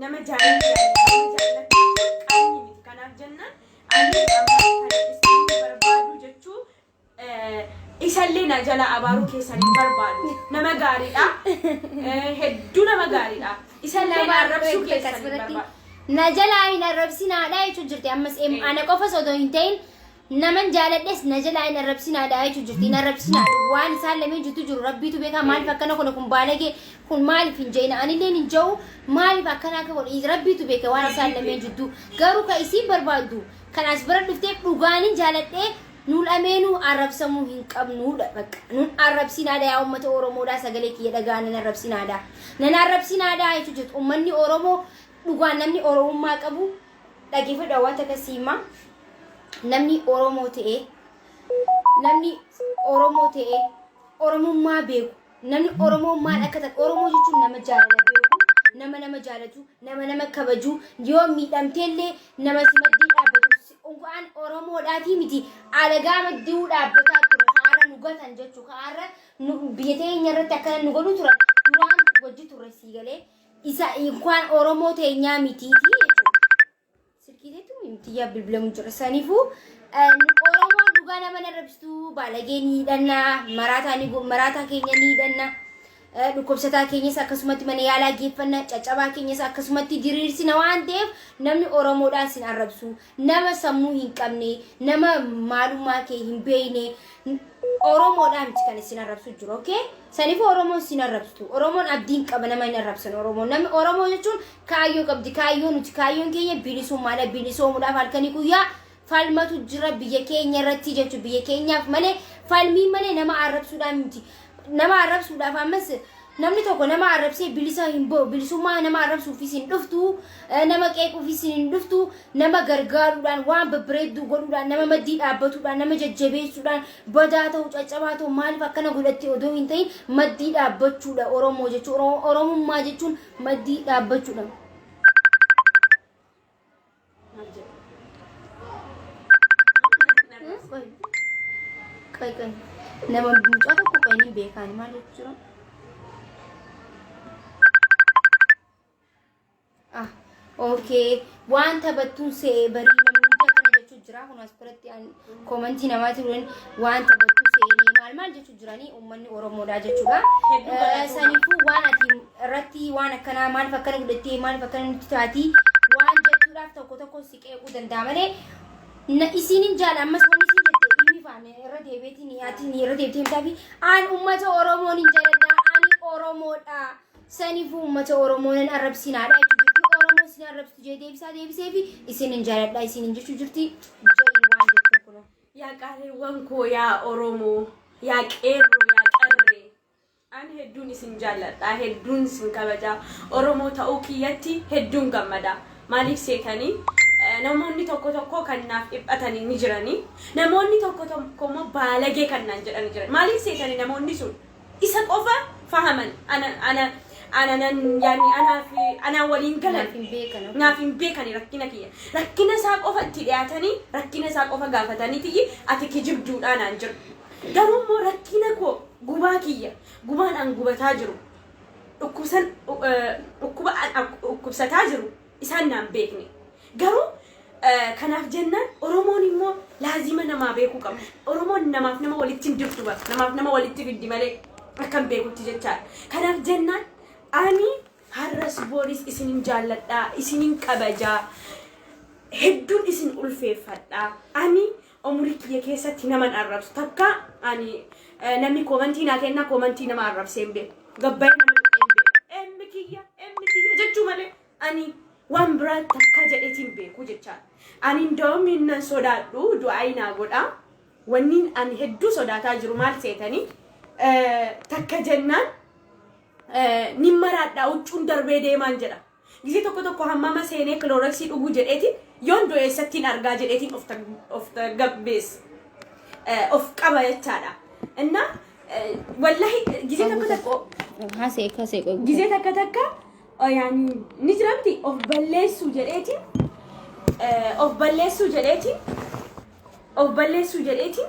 nama jaalatu, nama jaallatu qaanii miti. Kanaaf jennaan ani amma kana isin barbaadu jechuu isallee na jala abaaruu keessan hin barbaadu. Nama gaariidha. Hedduu nama gaariidha. Isallee na arrabsuu keessan hin barbaadu. Na jalaa hin arrabsinaadha jechuun jirti ammas. Ana qofas odoo hin ta'in naman jaaladhes na jalaa hin arrabsinaadha jechuun jirti. Hin arrabsinaadha. Waan isaan lameen jirtu jiru rabbiitu beekaa. Maaliif akkana kun baalagee kun maaliif hin jeena, anilleen hin jehu. Maaliif akkana akka godhe rabbiitu beeka, waan isaan lameen jidduu. Garuu ka isiin barbaaddu kan as bira dhuftee dhugaanin jaaladhee, nu lameenuu arrabsamuu hin qabnuudha. Bakka nun arrabsinaadha, yaa uummata Oromoodhaa, sagalee kiyya dhagaa, nan arrabsinaadha, nan arrabsinaadha jechuu jirtu. Uummanni Oromoo dhugaan namni Oromummaa qabu dhageeffadha, waan takka siima. Namni Oromoo ta'ee, namni Oromoo ta'ee Oromummaa beeku, namni Oromoo maal akka ta'e, Oromoo jechuun nama jaalala beeku, nama nama jaalatu, nama nama kabaju, yoo miidhamteellee nama si maddii dhaabbatu. Unkaan Oromoodhaatii miti, alagaa maddii dhaabbataa ture, kaarra nu gatan jechuu, kaarra nu biyya teenya irratti akkana nu godhu turan duraan wajji turre, sii galee? Isa unkaan Oromoo teenyaa mitiiti jechuudha. Silkii teetu miti bilbilamu jira. Saniifuu Oromoon dhugaa nama narrabsitu, baalagee ni hidhanna, maraataa ni maraataa keenya ni hidhanna. Dhukkubsataa keenyas akkasumatti mana yaalaa geeffanna, caccabaa keenyas akkasumatti diriirsina waan ta'eef namni Oromoodhaan sin arrabsu, nama sammuu hin qabne, nama maalummaa kee hin beekne Oromoodhaan miti kan isin arrabsu jiru, okay? Saniifuu Oromoon sin arrabsitu. Oromoon abdiin qaba, nama hin arrabsan Oromoon. Namni Oromoo jechuun kaayyoo qabdi. Kaayyoo nuti kaayyoon keenya bilisummaadha. Bilisoomuudhaaf halkanii guyyaa falmatu jira biyya keenya irratti jechuudha. Biyya keenyaaf malee falmii malee nama arrabsuudhaan miti. Nama arrabsuudhaaf ammas namni tokko nama arrabsee bilisa hin ba'u. Bilisummaa nama arrabsuufis hin dhuftu. Nama qeequufis hin dhuftu. Nama gargaaruudhaan, waan babbareedduu godhuudhaan, nama maddii dhaabbatuudhaan, nama jajjabeessuudhaan, badaa ta'u, caccabaa ta'u, maaliif akkana godhatte odoo hin ta'in maddii dhaabbachuudha Oromoo jechuun. Oromummaa jechuun maddii dhaabbachuudha. Qoy. Qoy qoy. Nama mucaa tokko qoy ni beekaan maal jechuudha? Ah, okay. Waan taphattuun se'ee barii namni hundi akkana jechuu jira. Kun as biratti koomantii namaati turan waan taphattuu se'ee maal maal jechuu jiranii uummanni Oromoodha jechuudha. Hedduu galatooma. Saniifuu waan ati irratti waan akkanaa maaliif akkana godhattee, maaliif akkana nutti taati waan jechuudhaaf tokko tokko si qeequu danda'a malee na isiinin jaala. Ammas wanni isin jette inni faane irra deebiitiin ati irra deebitee himtaa fi aan uummata Oromoon hin jaaladha, ani Oromoodha. Saniifuu uummata Oromoo nan arrabsinaadha jechuu jirti. Oromoo isin arrabsitu jee deebisaa deebisee fi isin hin jaaladha isin hin jechuu jirti. Ja'i waan jettu kunoo. Yaa qaaliiwwan koo, yaa Oromoo, yaa qeerroo, yaa qarree. Ani hedduun isin jaalladha, hedduun isin kabajaa. Oromoo ta'uu kiyyatti hedduun gammada. Maaliif seetanii? Namoonni tokko tokko kan naaf dhiphatanii ni jiranii. Namoonni tokko tokko immoo baalagee kan naan jedhanii jiran. Maaliif seetanii? Namoonni sun isa qofa fahaman, ana ana ana nan yaani anaaf anaa waliin galan. Naaf hin beekan. Naaf hin beekani rakkina kiyya. Rakkina isaa qofa itti dhiyaatanii, rakkina isaa qofa gaafatanii tiyyi ati kijibduudhaa naan jiru. Garuu immoo rakkina koo, gubaa kiyya, gubaan an gubataa jiru, dhukkubsan dhukkuba an dhukkubsataa jiru isaan naan beekne. Garuu kanaaf jennaan Oromoon immoo laazima namaa beekuu qaba. Oromoon namaaf nama walitti hin dirtu bara. Namaaf nama walitti fiddi malee akkan beekutti jechaadha. Kanaaf jennaan ani har'as booris isinin jaalladhaa, isinin kabajaa, hedduun isin ulfeeffadhaa. Ani umurii kiyya keessatti naman arrabsu. Takka ani namni koomantii naa kennaa, koomantii nama arrabsee hin beeku. Gabbayee nama tuqee hin beeku. Emmi kiyya, emmi kiyya jechuu malee ani waan biraa takkaa jedheetiin beeku jechaadha. Ani ndawam nan sodaadhu, du'aa naa godha. Wanni ani hedduu sodaataa jiru maal seetanii? Takka jennaan nin maraadhaa, huccuun darbee deemaan jedha. Gisee tokko tokko hammama seenee kilooreksii dhuguu jedheetiin yoon du'e eessattiin argaa jedheetiin of gabbeessa. Of qaba jechaadha. Innaa wallahi gisee tokko tokko Hasee kasee qoy. Gisee takka takka yaani ni jira miti, of balleessuu jedheetiin of balleessuu jedheetiin of balleessuu jedheetiin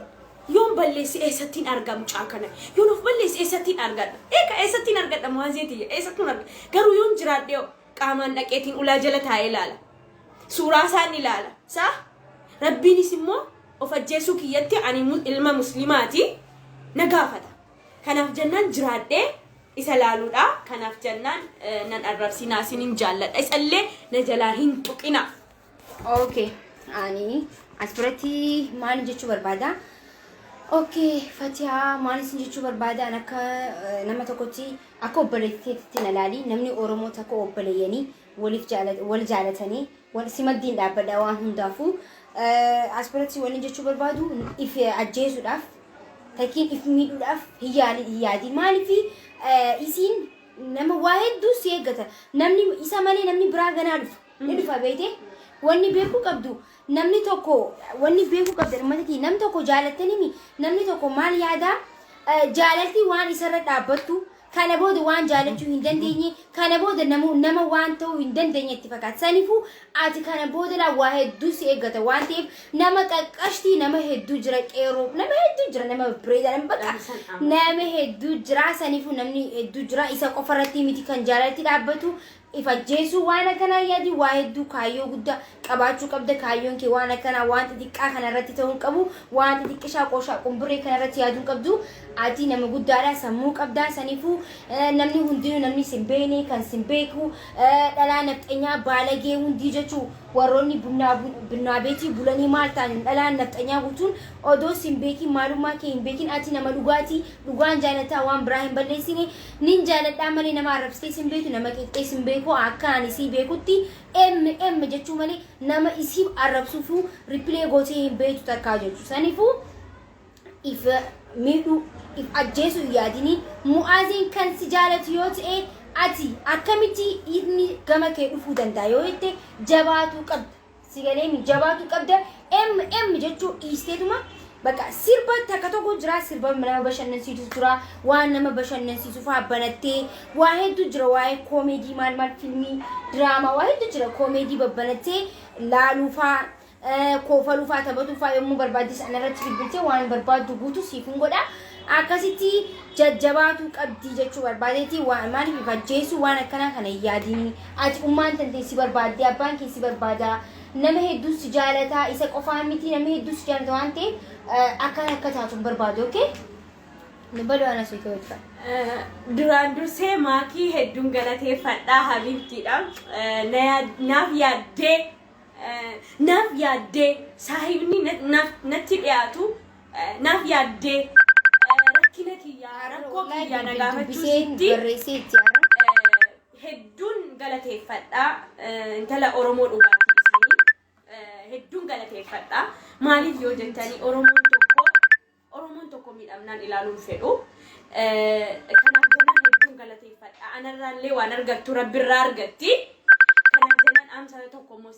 yoon balleessi eessattiin arga mucaa kana, yoon of balleessi eessattiin argadha, eeka eessattiin argadha muwaazeetiyya, eessattiin argadha? Garuu yoon jiraadhe qaamaan dhaqeetiin ulaa jala taa'ee ilaala, suuraa isaan ilaala. Saa rabbiinis immoo of ajjeesuu kiyyatti ani ilma muslimaati na gaafata. Kanaaf jennaan jiraadhee isa laaluudha. Kanaaf jennaan nan arrabsinaa, isinin jaalladha. Isallee na jalaa hin tuqina. Okay. Ani as biratti maal jechuu barbaada? Okay, Fatihaa, maal isin jechuu barbaada? An akka nama tokkotti, akka obboleettiitti na laali. Namni Oromoo takka obboleeyyanii waliif wal jaalatanii wal si maddiin dhaabbadha waan hundaafuu. As biratti wanni jechuu barbaadu, if ajjeesuudhaaf takkiin if miidhuudhaaf hin yaali, hin yaadi. Maaliif isiin nama waa hedduu si eeggata. Namni isa malee namni biraa ganaa dhufa. Ni dhufa beekte. Wanni beekuu qabdu, namni tokko, wanni beekuu qabdan uummata kiyya, namni tokko jaalattanii, namni tokko maal yaadaa, jaalalti waan isarra dhaabbattu, kana booda waan jaalachuu hin dandeenye, kana booda nama waan ta'uu hin dandeenye itti fakkaata. Saniifuu ati kana booda waa hedduu si eeggata waan ta'eef nama qaqqashtii, nama hedduu jira, qeerroo nama hedduu jira, nama bareedaa, nama bakka nama hedduu jira. Saniifuu namni hedduu jira, isa qofa irratti miti kan jaalalti dhaabbatu. If ajjeesuu waan akkanaa yaadi. Waa hedduu kaayyoo guddaa qabaachuu qabda. Kaayyoon kee waan akkanaa waan xixiqqaa kana irratti ta'uu hin qabu. Waan xixiqqishaa qooshaa qumburree kana irratti yaaduu hin qabdu. Ati nama guddaadha, sammuu qabdaa. Saniifuu namni hundinuu, namni sin beekne kan sin beeku, dhalaa nafxanyaa baalagee hundii jechuu, warroonni bunnaa bunnaa beetii bulanii maal ta'an, dhalaan nafxanyaa guutuun odoo sin beekin, maalummaa kee hin beekin, ati nama dhugaatii, dhugaan jaalataa, waan biraa hin balleessine, nin jaaladhaa malee nama arrabsitee sin beektu, nama qeeqxee sin beeku. Akka ani sii beekutti M M jechuu malee nama isiif arrabsuufuu reply gootee hin beektu takkaa jechuu. Saniifuu if miidhuu, if ajjeesuu hin yaadini. Mu'aaziin kan si jaalatu yoo ta'e, ati akkamitti inni gama kee dhufuu danda'a yoo jette, jabaatuu qabda. Si galeemi, jabaatuu qabda. M M jechuu dhiisteetuma bakka sirba takka tokko jira, sirba nama bashannansiisu jira, waan nama bashannansiisu fa'aa banattee, waa hedduu jira, waa'ee koomeedii maal maal, filmii diraamaa waa hedduu jira, koomeedii babbanattee laaluu fa'aa, koofaluu fa'aa, taphatuu fa'aa yommuu barbaaddes anarratti bilbiltee waan barbaaddu guutuu siif hin godha. Akkasitti jajjabaatuu qabdii jechuu barbaadeeti. Waan maaliif if ajjeesuu waan akkanaa kana hin yaadini. Ati ummaan tantee si barbaadde, abbaan kee si barbaada, nama hedduu si jaalataa, isa qofaa miti, nama hedduu si jaalata waan ta'eef akkana akka taatu hin barbaadu. Okay? Dubbadhu, ana suutee hojjeta. Duraan dursee maakii hedduun galateeffadhaa, habiibtiidha. Naaf yaaddee, naaf yaaddee, saahibni natti dhiyaatu naaf yaaddee, rakkina kiyyaa, rakkoo kiyyaa na gaafachuu sitti barreessee itti har'a. Hedduun galateeffadhaa. Intala Oromoo dhugaatii isinii hedduun galateeffadhaa. Maaliif yoo jettanii, Oromoon tokko miidhamnaan ilaaluun fedhu. Kanaaf jennaan hedduun galateeffadha. Anarraallee waan argattu rabbirraa argatti. Kanaaf jennaan dhaamsa tokko immoo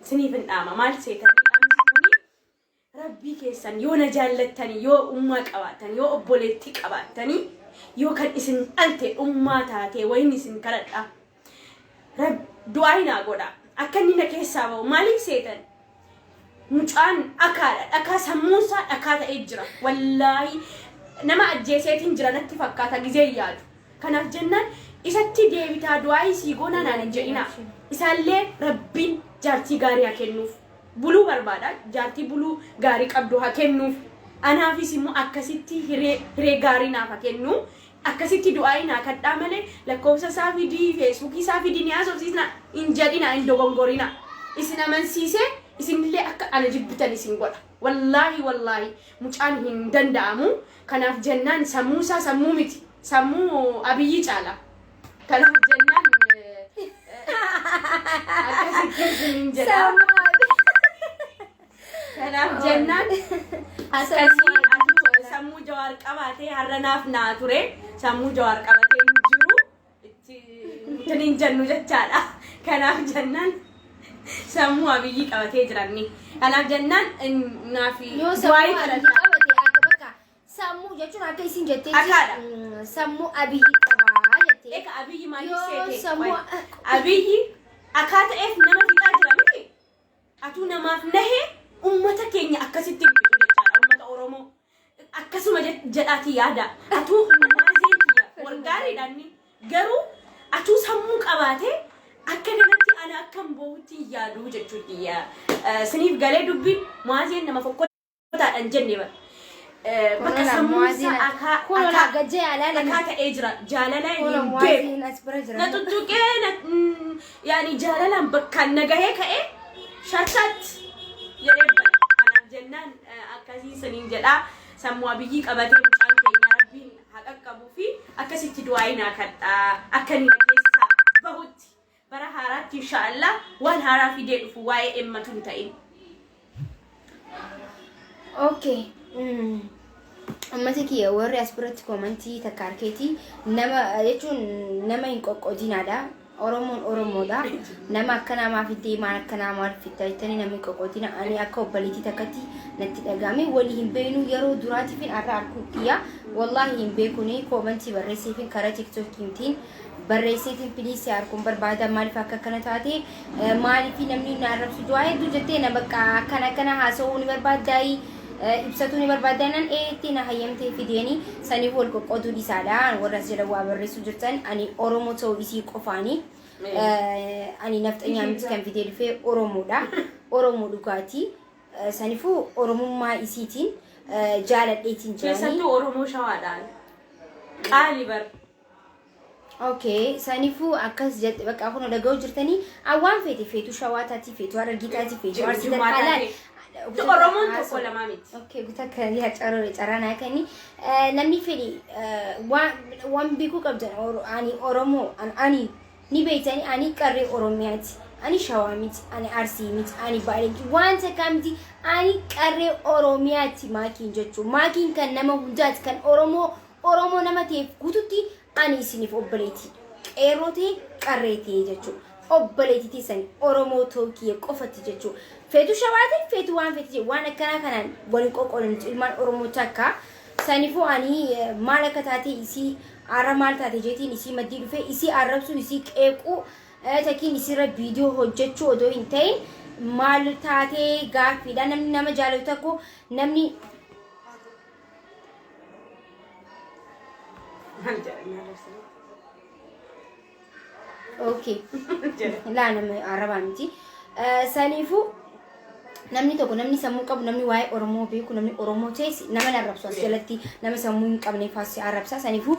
isiniif hin dhaama. Maal seetanii, dhaamsi kuni, rabbii keessan yoo na jaallattanii, yoo ummaa qabaattan, yoo obboleettii qabaattanii, yoo kan isin dhalte ummaa taate wayin isin kadhadha. Du'aa hinaa godha. Akka inni na keessaa ba'u. Maaliif seetan? Mucaan dhakaadha. Dhakaa, sammuunsaa dhakaa ta'ee jira. Wallaahi nama ajjeeseetiin jira natti fakkaata gizee yaadu. Kanaaf jennaan isatti deebitaa du'aa isii goonaa naan hin jedhina. Isaallee rabbiin jaartii gaarii haa kennuuf. Buluu barbaada. Jaartii buluu gaarii qabdu haa kennuuf. Anaafis immoo akkasitti hiree gaarii naaf haa kennu. Akkasitti du'aa naa kadhaa malee lakkoofsa isaa fidii, feesbuukii isaa fidii, ni haasofsiisna hin jedhina, hin dogongorina. Isin amansiisee isinillee akka ana jibbitan isin godha. Wallaahi wallaahi mucaan hin danda'amu. Kanaaf jennaan sammuu isaa sammuu miti. Sammuu Abiyyi caala. Kanaaf jennaan akkasitti isiniin jedha. Kanaaf jennaan akkasii atuu sammuu Jawaar qabaatee har'a naaf naa ture, sammuu Jawaar qabatee hin jiru, itti hin jennu jechaadha. Kanaaf jennaan sammuu Abiyyi qabatee jiranni. Kanaaf jennaan naaf Yoo sammuu du'aayii Abiyyi kadhadha. qabate, akka bakka sammuu jechuun akka isin jetteetti Dhakaadha. Sammuu Abiyyi qabaa jettee. Egaa Abiyyi maaliif Yoo seete? sammuu Abiyyi akaa ta'eef nama fixaa jira miti. Atuu namaaf nahee ummata keenya akkasitti hin fixu jechaadha, ummata Oromoo. Akkasuma jedhaati yaada. Atuu maazeen kiyya walgaariidha inni. Garuu atuu sammuu qabaatee akka kanatti ana akkam boohutti hin yaadu jechuutti. Siniif galee dubbiin, maazeen nama fokkotaadhaan jenne bara. Bakka sammuun isaa akaa Kun akaa gajjee alaa akaa ta'ee jira. Jaalala Kun hin beeku. mu'aaziin as bira jira. Na tuttuqee na yaani jaalalaan bakkaan na gahee ka'ee sharshatti jedhee bada. Kanaaf jennaan akkasii saniin jedhaa, sammuu Abiyyii qabatee mucaan keenya rabbiin haa qaqqabuu fi akkasitti du'aa naa kadhaa akka inni na keessaa bahutti, bara haaraatti inshaallah waan haaraa fidee dhufu, waa'ee emmatu hin ta'in. Okay. Uummata kiyya, warri as biratti koomantii takka harkeetii, nama jechuun nama hin qoqqoodinaadha. Oromoon Oromoodha. Nama akkanaa maaf fiddee, maal akkanaa maal fidda jettanii nama hin qoqqoodina. Ani akka obboleettii takkatti natti dhagahame, walii hin beeknu, yeroo duraatiifin har'a arguu kiyya. Wallaahi hin beekuni, koomantii barreesseefin, karaa tiktookiitiin barreesseetiin, please arguun barbaada, maaliif akka akkana taate, maaliif namni na arrabsu du'aa hedduu jettee, na bakka akkana akkana haasa'uu ni barbaaddaayii, ibsatuu ni barbaaddaa nan eetti na hayyamtee fideeni. Saniif wal qoqqooduu dhisaadha. Warra as jala waa barreessuu jirtan, ani Oromoo ta'uu isii qofaanii. Ani nafxanyaa miti kan fidee dhufee Oromoodha. Oromoo dhugaatii. Sanifuu Oromummaa isiitiin jaaladheetiin jiranii. Keessattuu Oromoo Shawaadhaan. Qaali bar. Okay, sanifuu akkas jette bakka kun dhaga'uu jirtanii waan feete feetu Shawaa taati, feetu Harargee taati, feetu Arsii Jimmaa taati. taate. Oromoon tokko lamaa miti. Okay, guta kan yaa caroo carraa kani namni fedhi waan beekuu qabdan ani Oromoo ani ni beektanii ani qarree Oromiyaati. Ani Shawaa miti, ani Arsii miti, ani Baalee miti, waan takkaa miti, ani qarree Oromiyaati maakiin jechuun. Maakiin kan nama hundaati, kan Oromoo Oromoo nama ta'eef guututti ani isiniif obboleetii. Qeerroo ta'e qarree ta'e jechuudha. Obboleetii teessan Oromoo ta'uu qofatti jechuudha. Feetu Shawaa ta'e feetu waan feete jedhu waan akkanaa kanaan waliin qoqqoodanitu ilmaan Oromoo takka. Saniifuu ani maal akka taate isii arra maal taate jeetiin isii maddii dhufee isii arrabsuu isii qeequu takkiin isiirra viidiyoo hojjechuu odoo hin ta'in maal taatee gaaffiidha. Namni nama jaalatu tokko namni Maal jedhanii arrabsanii? Okay. Laa nama arrabaa miti. Saniifuu namni tokko namni sammuu qabu namni waa'ee Oromoo beeku namni Oromoo ta'es nama hin arrabsu as jalatti nama sammuu hin qabne faasii arrabsa. Saniifuu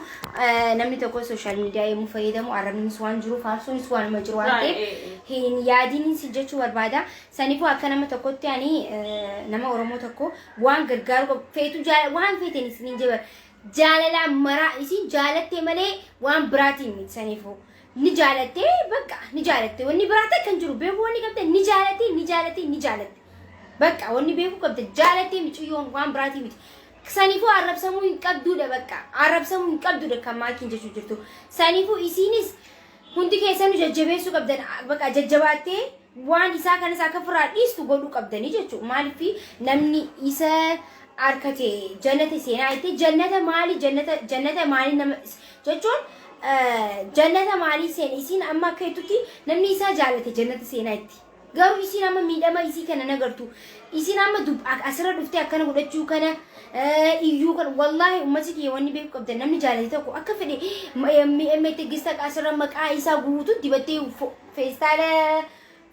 namni tokko social media yommuu fayyadamu arrabnis waan jiru faarsuunis waanuma jiru waan ta'eef hin yaadiin si jechuu barbaada. Saniifuu akka nama tokkotti ani nama Oromoo tokko waan gargaaru qabu feetu waan feeten isiniin jeba jaalalaan maraa isin jaalattee malee waan biraatiin miti saniifuu. Ni jaalattee bakka ni jaalatte wanni biraa takka hin jiru beekuu wanni qabde ni jaalattee ni jaalattee ni jaalatte bakka wanni beekuu qabde jaalattee miciyyoon waan biraatii miti. Saniifuu arrabsamuu hin qabduudha bakka arrabsamuu hin qabduudha kan maakiin jechuu jirtu. Saniifuu isiinis hundi keessanuu jajjabeessuu qabdan bakka jajjabaattee waan isaa kanas akka firaa dhiistu godhuu qabdanii jechuudha. Maaliif namni isa harkate jannata seenaa jettee jannata maali jannata jannata maali nama jechuun jannata maalii seene isiin amma akka jettutti namni isaa jaalate jannata seenaa itti. Garuu isiin amma miidhama isii kana nagartu. Isiin amma asirra dhuftee akkana godhachuu kana iyyuu kana wallaahi ummati kiyya wanni beeku qabdan namni jaalate tokko akka fedhe mi'eemmeetti gista asirra maqaa isaa guutuu dibattee feestaala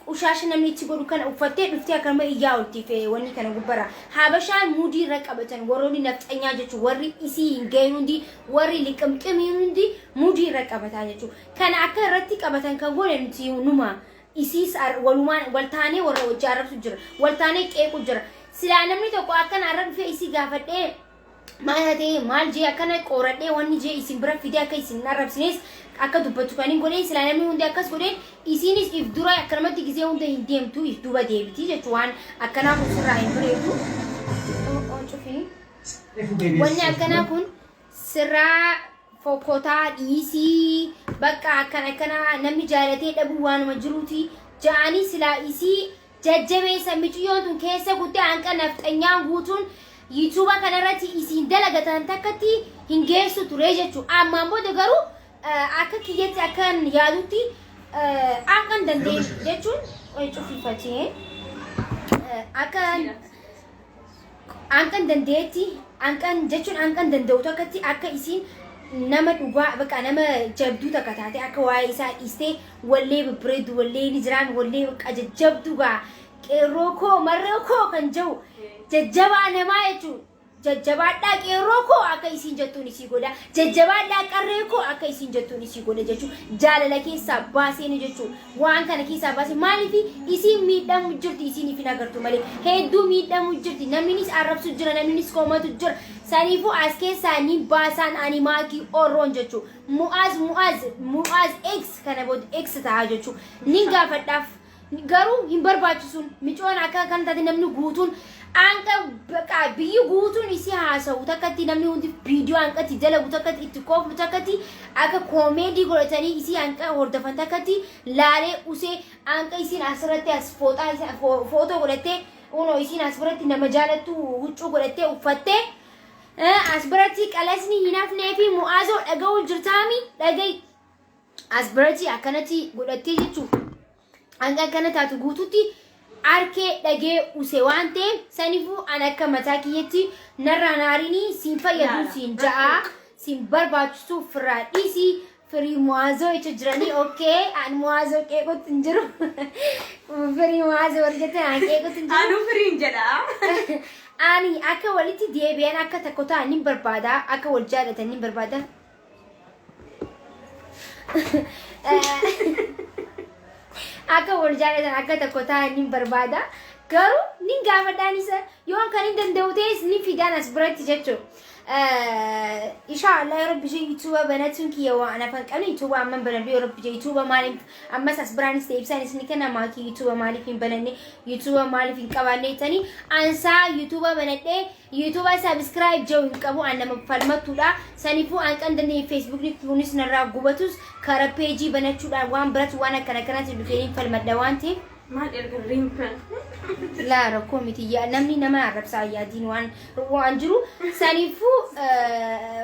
qushaasha namni itti godhu kana uffattee dhuftee akkanuma iyyaa olti wanni kana gubbara. Habashaan muudii irra qabatan warroonni nafxanyaa jechuun warri isii hin gahin hundi warri liqimqimii hundi muudii irra qabataa jechuudha. Kana akka irratti qabatan kan goone nuti numa isiis walumaan waltaanee warra wajji arrabsu jira waltaanee qeequ jira. Silaa namni tokko akkana arra dhufee isii gaafadhee maal ta'e maal jee akkana qoradhee wanni jee isin bira fidee akka isin arrabsines akka dubbatu kan hin godheen silaa namni hundi akkas godheen isiinis if dura akkanumatti gisee hunda hin deemtu if duuba deebiti jechuun waan akkanaa kun sirraa hin bareedu. Cufii. Wanni akkanaa kun sirraa fokkotaa dhiisii bakka akkana akkana namni jaalatee dhabuu waanuma jiruuti ja'anii silaa isii jajjabeessa miciyyoon tun keessa guttee hanqa nafxanyaan guutuun yuutuuba kanarratti isiin dalagatan takkatti hin geessu ture jechuudha. Ammaan booda garuu akka kiyyatti akkan yaadutti akka hin dandeenye jechuun cufifatee akka hanqan dandeetti hanqan jechuun hanqan danda'u takkatti akka isiin nama dhugaa bakka nama jabduu takka taate akka waa'ee isaa dhiistee wallee babbareedu wallee ni jiraan wallee bakka jajjabduu gaa qeerroo koo marree koo kan jedhu jajjabaa namaa jechuun jajjabaadhaa qeerroo koo akka isiin jettuun isii godha jajjabaadhaa qarree koo akka isiin jettuun isii godha jechuun jaalala keessaa baaseeni jechuun waan kana keessaa baasee maaliif isiin miidhamu jirti isiin ifin agartu malee hedduu miidhamu jirti namninis arrabsu jira namninis komatu jira saniifuu as keessaa ni baasaan ani maakii orroon jechuun mu'aaz mu'aaz mu'aaz x kana booda x ta'a jechuun ni gaafadhaaf. Garuu hin barbaachisuun micoon akka kan taate namni guutuun hanqa baqa biyyi guutuun isii haasa'u takkatti namni hundi viidiyoo hanqatti dalagu takkatti itti kooflu takkatti akka koomeedii godhatanii isii hanqa hordofan takkatti laalee usee hanqa isiin asirratti as fooxaa footoo godhattee unoo isiin as biratti nama jaalattu huccuu godhattee uffattee as biratti qalasni hin hafnee fi mu'aazoo dhaga'uu jirtaami dhaga'i as biratti akkanatti godhattee jechuudha. Hanga akkana taatu guututti arkee dhagee use waan ta'eef saniifuu an akka mataa kiyyatti narraa naarinii siin fayyadu siin ja'a siin barbaachisu firraa dhiisii Firii Muwaazoo jechuun jiranii. Okay, an Muwaazoo qeequtti hin jiru. Firii Muwaazoo warri jettan an qeequtti hin jiru. Anuu firiin jedha. Ani akka walitti deebi'an, akka tokko ta'an ni barbaada. Akka wal jaalatan ni barbaada. Akka wal jaalatan, akka tokko ta'an ni barbaada. Garuu ni gaafadhaan isa yoon kan hin danda'u ta'es ni fidaan as biratti jechuudha. Inshallah, yoo Rabbi jee, YouTube banatuun kiyya waan afaan qabne YouTube amman banadhu. Yoo Rabbi jee, YouTube maaliif ammas as biraanis ta'e ibsaan ni kenna. Maakii YouTube maaliif hin bananne, YouTube maaliif hin qabaanne jettanii, ansaa YouTube banadhee YouTube subscribe jiru hin qabu. An nama falmattuudha. Saniifuu an kan dandeenye Facebookni kunis narraa gubatus karaa peejii banachuudhaan waan biratu waan akkana kanatti dhufee hin falmadha waan ta'eef. Maal erga riimpan? Laa, rakkoo miti. Yaa namni nama arrabsaa yaadiin waan jiru. Saniifuu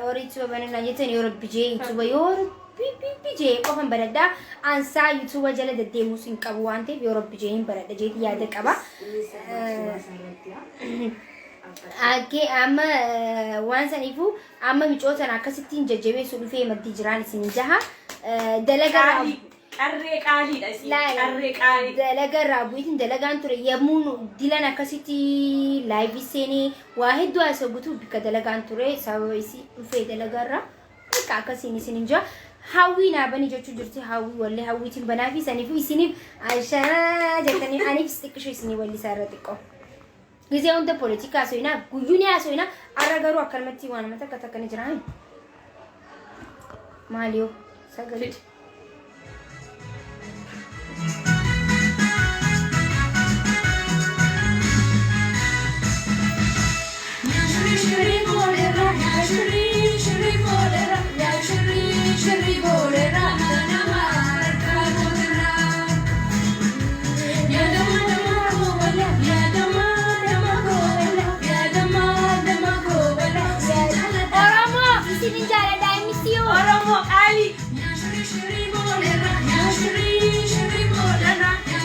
warri YouTube banannaa jettan, yoo Rabbi jee, YouTube yoo Rabbi jee qofan banadhaa. Ansaa YouTube jala deddeemuus hin qabu waan ta'eef, yoo Rabbi jee hin banadha jeeti yaada qaba. Akkee amma waan saniifuu amma micootan akkasittiin jajjabeessu dhufee maddii jiraan isin jaha dalagaa. Qaalii. Qarree qaaliidha isin. Qarree qaalii. Dalaga irraa bu'iitiin dalagaan ture yommuu dilan akkasitti live seenee waa hedduu haasa'u guutuu bikka dalagaan ture sababa isii dhufee dalagaa irraa bakka akkasiin isin hin jira. Hawwii naa bani jechuu jirti. Hawwii wallee hawwiitiin banaa fi saniifuu isiniif ashaa jettanii aniif xiqqishoo isinii wallisaa irra xiqqoo. Gisee hunda poolitikaa haasofnaa, guyyuu ni haasofnaa. Har'a garuu akkanumatti waan nama takka takka ni jira. Maali yoo sagalee. Oromoo, isinin jaaladha. I miss you. Oromoo qaalii.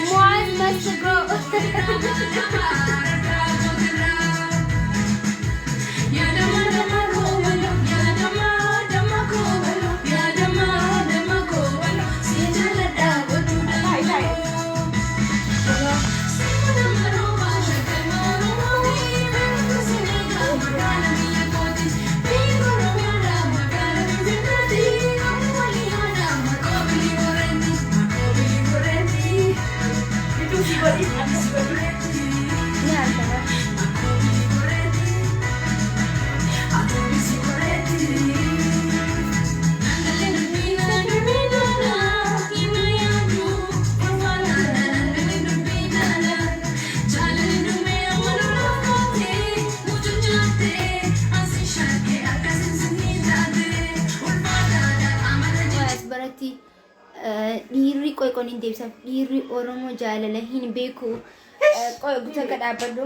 Moaz must go. Taa'e taa'e. Bituu si godhi, akkas godhi. Ni argama. As biratti dhiirri qoyqoon hin deebisan. Dhiirri Oromoo jaalala hin beeku. Qoy guutuu akka dhaabbadhu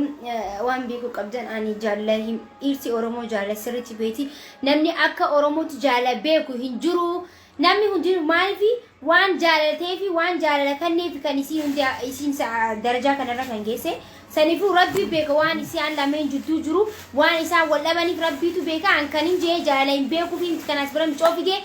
waan beeku qabdan. Ani jaalala hin, dhiirsi Oromoo jaalala sirriitti beeti. Namni akka Oromootti jaalala beeku hin jiru. Namni hundinuu maaliif waan jaalatee fi waan jaalala kanneef kan isiin hundi isiin darajaa kanarra kan geesse. Saniifuu Rabbi beeka waan isaan lameen jidduu jiru, waan isaan wal dhabaniif Rabbiitu beeka. An kan hin jee jaalala hin beekuu fi miti. Kanaas bira micoo fidee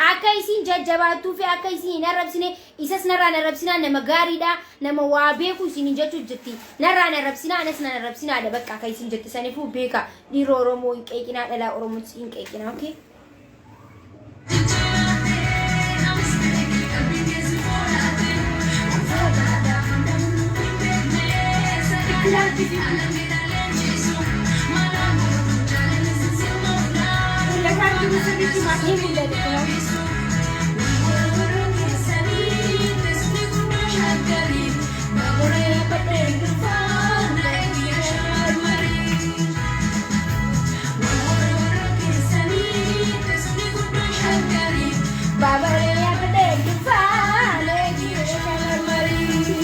akka isiin jajjabaattuu fi akka isiin hin arrabsine, isas narraan arrabsinaa, nama gaariidha, nama waa beeku isiin jechuu jirti. Narraan arrabsinaa, anas nan arrabsinaadha bakka akka isiin jette. Saniifuu beeka, dhiira Oromoo hin qeeqinaa, dhalaa Oromootis hin qeeqinaa. Okay. Mul'ataan jiru sirriitti Ni mul'ata kunoo. Baabaree yaabadhee dhufaa leenjii shamarmarii.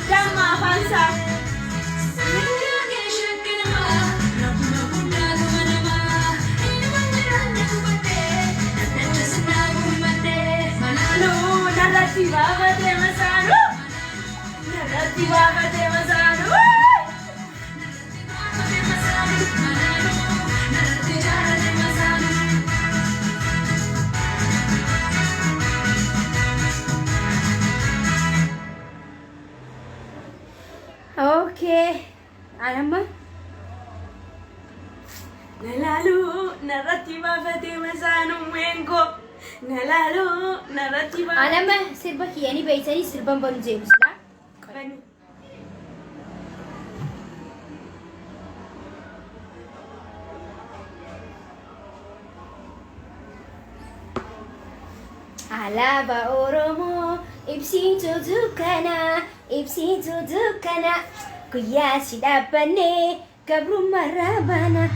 Damma afaan isaa. Nuu narratti baafatee masaanuu. Narratti baafatee masaanuu. Okay. Anamma Nalaaluu narratti baafatee masaanuu meenkoo. Nalaaluu narratti baafatee. Anamma sirba kiyyanii beeytanii sirban banu jeemusla. Bani. Alaabaa Oromoo ibsituu dukkanaa, ibsituu dukkanaa, guyyaa si dhaabbannee gabrummaarraa baana.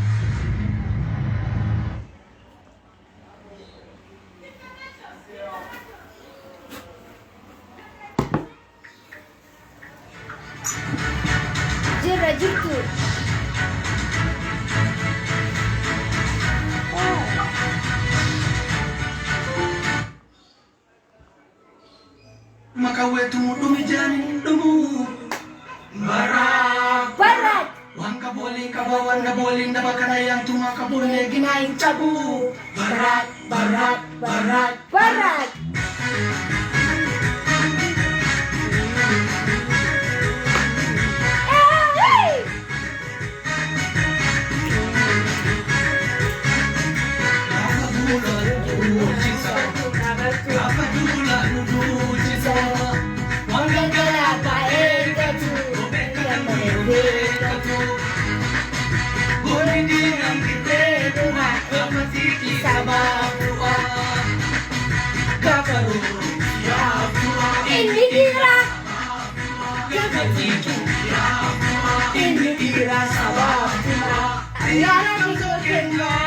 Jirra jirtu. Makaweetu dhumi jaani dhumu. Baraa. Barraaq. Waan qabooliin qaba waan dhabooliin dhaba kana yaantuma qaboollee ginaa hin cabu. Baraa baraa baraa. Barraaq. Gaafa duula nu duulchisa. Gaafa duula nu duulchisa. Waan galgalaa baay'ee beekatu beekatu. Goonni diinaan qixxee dhuma gaafa tiikii sabaa bu'a. Gaafa rooroo yaafuma. Inni dhiira. Gaafa tiikii yaafuma. Inni dhiira sabaa bu'a. Xiyyaara qabsoo keenyaa.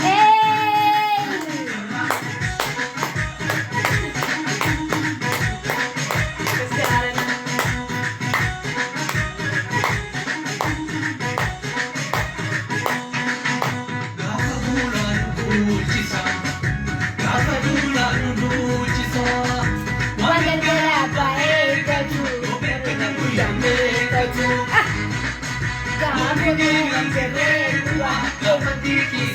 Hey! Gaafa duula nu duulchisa. Gaafa duula nu duulchisa. Waan galgalaa baay'eetu beekata guyyaa meeqatu. Gaafa diinaan sirree du'a gaafa tiikii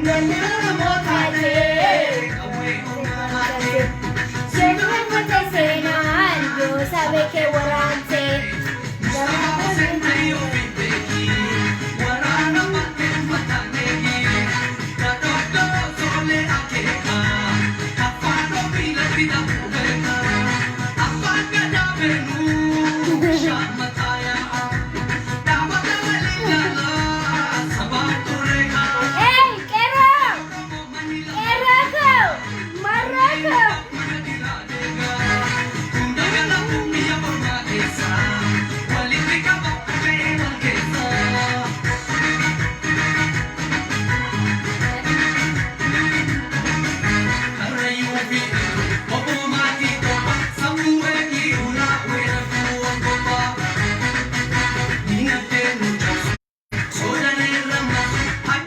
Namni Oromoo taatee qawwee humna baatee. Seenuun seenaan yoo saba kee waraante. Hey, qeerroo! Qeerroo koo! Marroo koo!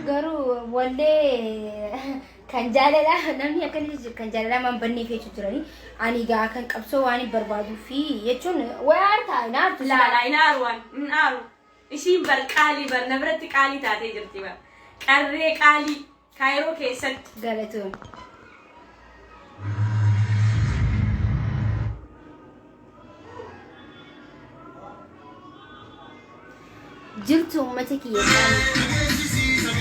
Garuu wallee kan jaalala namni akkana jechuun kan jaalala maan banneef jechuu jiranii ani gaa kan qabsoo waan hin barbaaduu fi jechuun wayaa ta'a naaf. Laala, hin aaru waan hin aaru. Ishiin bar qaalii bar na biratti qaalii taatee jirti bar. Qarree qaalii Kaayiroo keessatti. Galatoon. Jirtu uummata kiyya qaalii.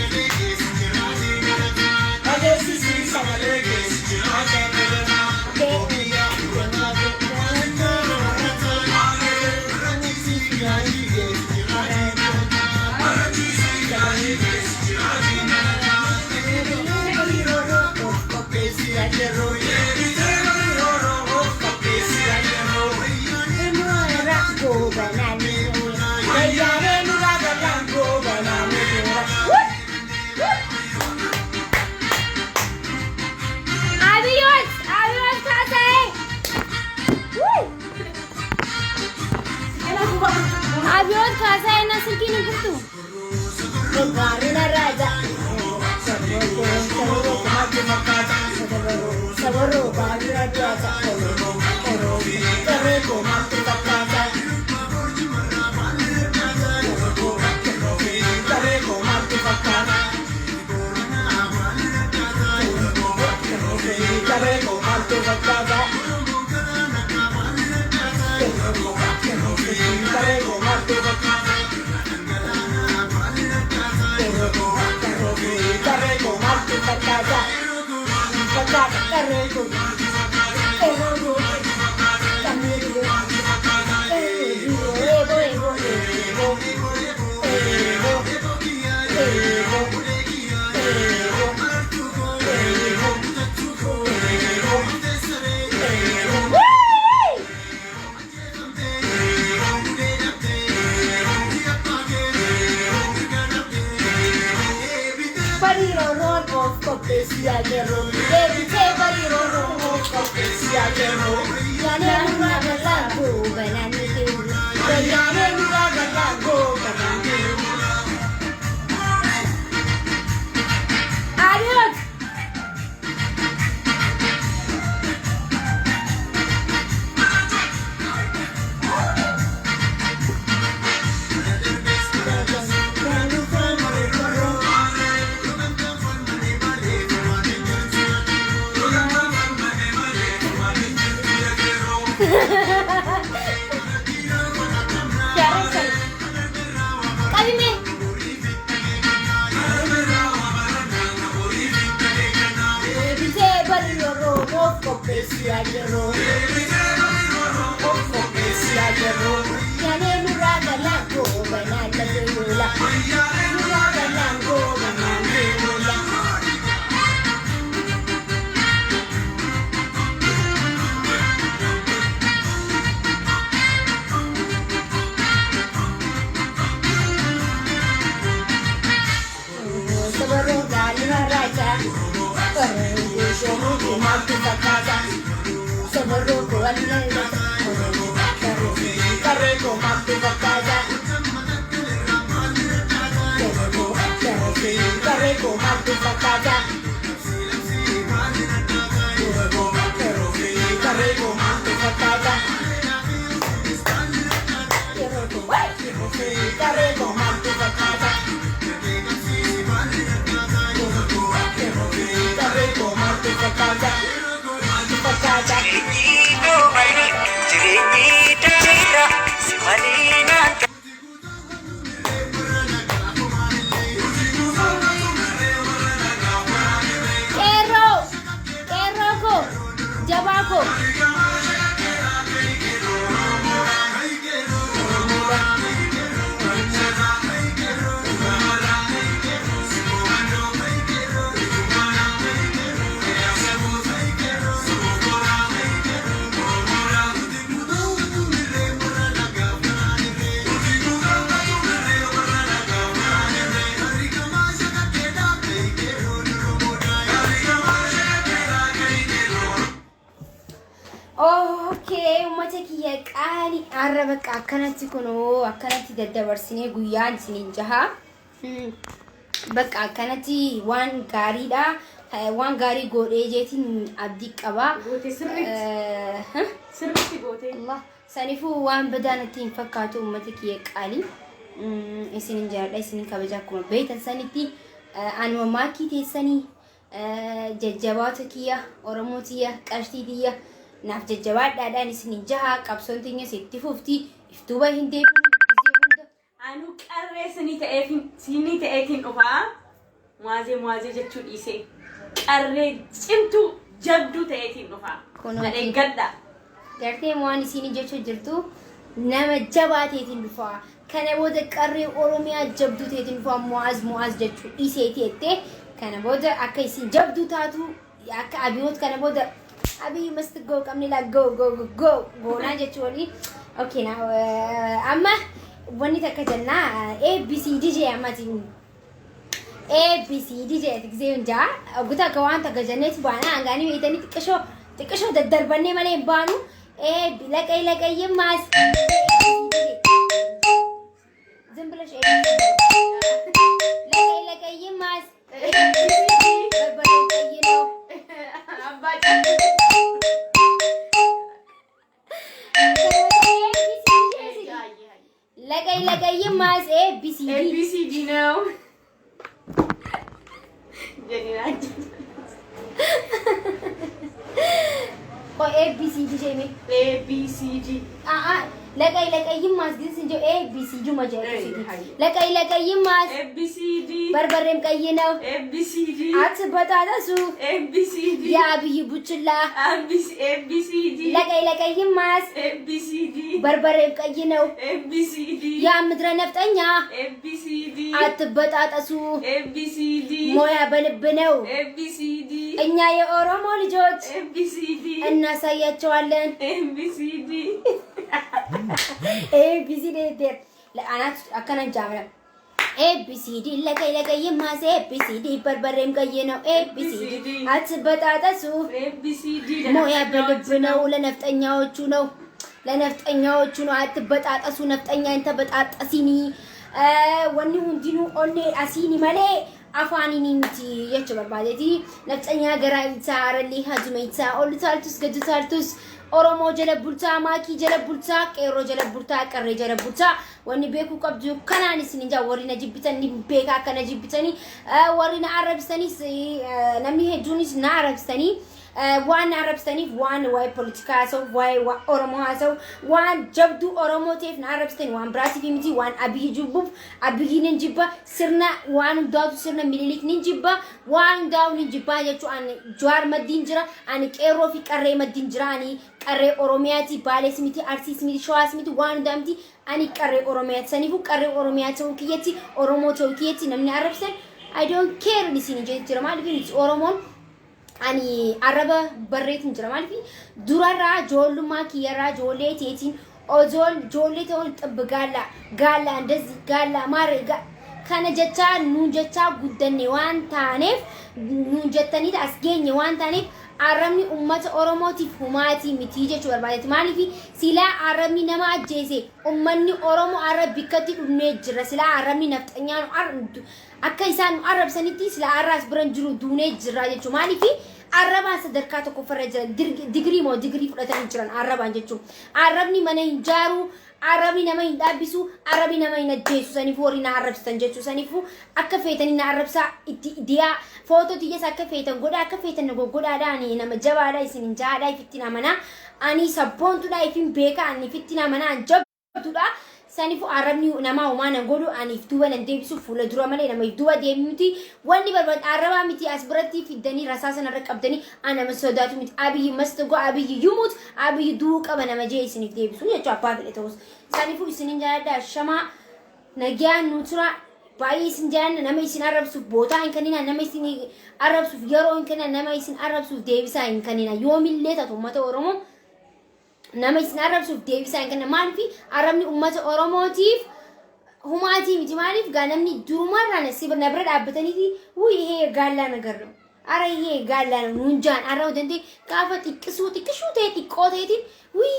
Abiyoot! Abiyoot kaasa'e! Abiyoot kaasa'e na silkiin hin kuftu. Abiyoot! Jaarreen qabime. Deebisee bari Oromoof qopheessi ajeroo. Yaanee nurraa galaan goobanaan lafee loola. Nurraa galaan goobanaan loola. Sabaroo gaalii raajaa. Sabaroo gaalii raajaa. Jabaa koo. Okay, uummata kiyya qaali, har'a bakka akkanatti kunoo akkanatti daddabarsinee guyyaan isiniin jaha. Bakka akkanatti waan gaariidha. Waan gaarii godhee jeetiin abdii qaba. Goote sirriitti. Sirriitti goote. Allah. Saniifuu waan badaa natti hin fakkaatu, uummata kiyya qaali. Isinin jaalladha, isinin kabaja. Akkuma beektan sanitti anuma maakii teessanii, jajjabaata kiyya, Oromoo tiyya, qarshii tiyya, naaf jajjabaadhaadhaan isinin jaha. Qabsoon tiyyas itti fufti, iftuuba hin deebinu gisee hunda. Anu qarree sinii ta'eetiin dhufaa. Muwaazee muwaazee jechuu dhiisee. Qarree cimtuu jabduu ta'eetiin dhufaa. Kunooti. Na eeggadha. Gartee waan isiin jechuu jirtu, nama jabaa ta'eetiin dhufaa. Kana booda qarree Oromiyaa jabduu ta'eetiin dhufaa, mu'aaz mu'aaz jechuu dhiiseeti jettee, kana booda akka isin jabduu taatu, akka abiyoot kana booda Abiy must go, qabni laa, go go go go goonaa jechuu walii. Okay, now amma wanni takka jennaa, A B C D J ammatiin A B C D jedhati gisee hundaa guta akka waan takka jenneeti baana hangaanii beeytanii xiqqishoo xiqqishoo daddarbannee malee hin baanu. A B laqay laqayyimmaas ዝም ብለሽ A B C D ለቀይ ለቀይማስ በርበሬ ቀይ ነው። Abbaa. ለቀይ ለቀይማስ A B C D. ABCD ነው። Jedhinaa. ቆይ፣ A B C D ጀሜ። ABCD. አአ፣ ለቀይ ለቀይማስ ግን ስንጀው A B C D መጀመሪያ። አይ። ለቀይ ለቀይማስ ABCD. በርበሬም ቀይ ነው። ABCD. አትበጣጠሱ። ABCD. የአብይ ቡችላ። ABCD. ለቀይ ለቀይማስ ABCD. በርበሬም ቀይ ነው። ABCD. ያ ምድረ ነፍጠኛ። ABCD. አትበጣጠሱ። ABCD. ሞያ በልብ ነው። ABCD. እኛ የኦሮሞ ልጆች ABCD. እናሳያቸዋለን። ABCD. ABCD አናት akkana jaamna. ABCD ለቀይ ለቀይማስ ABCD በርበሬም ቀይ ነው። ABCD አትበጣጠሱ። ABCD. ሞያ በልብ ነው። ለነፍጠኛዎቹ ነው፣ ለነፍጠኛዎቹ ነው። አትበጣጠሱ። ነፍጠኛ እንተበጣጠሲኒ wanni hundinuu onnee asiini malee afaaniin miti jechuu barbaadeeti. Nafxanyaa garaa isaa arallee hajuma isaa ol taaltus gadi taaltus Oromoo jala bultaa, maakii jala bultaa, qeerroo jala bultaa, qarree jala bultaa. Wanni beekuu qabdu kanaan isin jaa, warri na jibbitan ni beekaa akka na jibbitanii, warri na arrabsanis, namni hedduunis na arrabsanii, waan na arrabsaniif waan waa'ee poolitikaa haasa'u, waa'ee Oromoo haasa'u, waan jabduu Oromoo ta'eef na arrabsitanii, waan biraatiif miti. Waan Abiyyi jibbuuf, Abiyyi nin jibba, sirna waan hundaatu, sirna Minilik nin jibba, waan hundaa'u nin jibbaa jechuu. Ani Jawaar maddiin jira, ani qeerroo fi qarree maddiin jira, ani qarree Oromiyaati. Baalees miti, Arsiis miti, Shawaas miti, waan hundaa miti, ani qarree Oromiyaati. Saniifuu qarree Oromiyaa ta'uu kiyyatti, Oromoo ta'uu kiyyatti namni arrabsan I don't care isin jira. Maaliif miti Oromoon ani arraba barreetin jira. Maaliif durarraa ijoollummaa kiyyarraa ijoollee teetiin ozoon ijoollee ta'uun xibbi gaalla gaalla እንደዚህ gaalla maarree kana jechaa nuun jechaa guddanne waan taaneef, nuun jettanii as geenye waan taaneef, arrabni ummata Oromootiif humaatii miti jechuu barbaadeeti. Maaliif silaa arrabni nama ajjeese, ummanni Oromoo arra bikkatti dhumnee jira. Silaa arrabni nafxanyaa nu akka isaan nu arrabsanitti silaa arraas biran jiru duunee jira jechuudha. Maaliif arrabaan sadarkaa tokkoffarra jiran, digirii moo digirii fudhatanii jiran arrabaan jechuudha. Arrabni mana hin jaaru, arrabni nama hin dhaabbisu, arrabni nama hin ajjeesu. Saniifuu warri na arrabsitan jechuudha. Saniifuu akka feetanii na arrabsaa, itti diyaa footoo tiyyas akka feetan godhaa, akka feetan na goggodhaadha. Ani nama jabaadha isin hin jaadha, ifittiin amanaa. Ani sabboontuudha, ifin beeka, ani ifittiin amanaa, ani jabduudha. Sanifu arrabni namaa homaa nan godhu, ani if duuba nan deebisu, fuula dura malee nama if duuba deemu miti. Wanni barbaadu arrabaa miti, as biratti fiddanii rasaa sanarra qabdanii ana nama sodaatu miti. Abiyyi must go, Abiyyi yumuut, Abiyyi du'uu qaba nama jee isiniif deebisu jechuudha, abbaa fedhe ta'us. Sanifu isinin jaaladha, shamaa nagyaan nu tura. Baay'ee isin jaalanna. Nama isin arrabsuuf bootaa hin kennina, nama isin arrabsuuf yeroo hin kennina, nama isin arrabsuuf deebisaa hin kennina. Yoomillee taatu uummata Oromoo nama isin arrabsuuf deebisaa hin kenna. Maaliif? Arrabni uummata Oromootiif humaatii miti. Maaliif gaa namni durumarraan si na bira dhaabbataniiti wuy ይሄ ጋላ ነገር ነው አረ ይሄ ጋላ ነው nuun jaan arraba dandee gaafa xiqqisuu xiqqishuu ta'e xiqqoo ta'eetiin wuy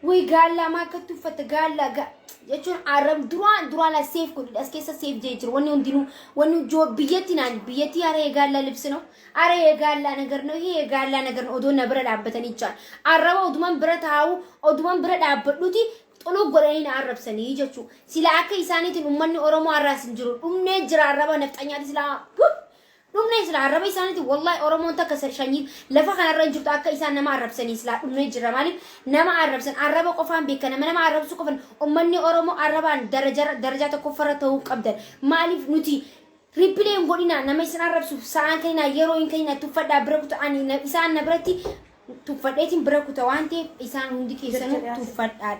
wuy gaallaa maa akkatti uffatta gaallaa jechuun arrab duraan duraan as seef godhu as keessa seef jee jiru. Wanni hundinuu wanni joo biyyatti naan biyyatti አረ የጋላ ልብስ ነው፣ አረ የጋላ ነገር ነው፣ ይሄ የጋላ ነገር ነው odoo na bira dhaabbatanii jaan arraba oduman bira taa'u oduman bira dhaabbadhuti xuluu godhanii na arrabsanii jechuu. Sila akka isaaniitiin uummanni Oromoo har'aas hin jiru, dhumnee jira. Arraba nafxanyaati silaa dhumnee sila arraba isaaniitiin. Wallahi Oromoon takka shanyii lafa kanarra hin jirtu. Akka isaan nama arrabsanii silaa dhumnee jira. Maaliif nama arrabsan? Arraba qofaan beeka, nama nama arrabsuu qofan. Uummanni Oromoo arrabaan darajaa tokkoffarra ta'uu qabdan. Maaliif nuti reply hin godhina? Nama isin arrabsuuf sa'aan kennina, yeroo hin kennina. Tuffadhaa bira kuta. Ani isaan na biratti tuffadheetiin bira kuta waan ta'eef isaan hundi keessanuu tuffadhaa.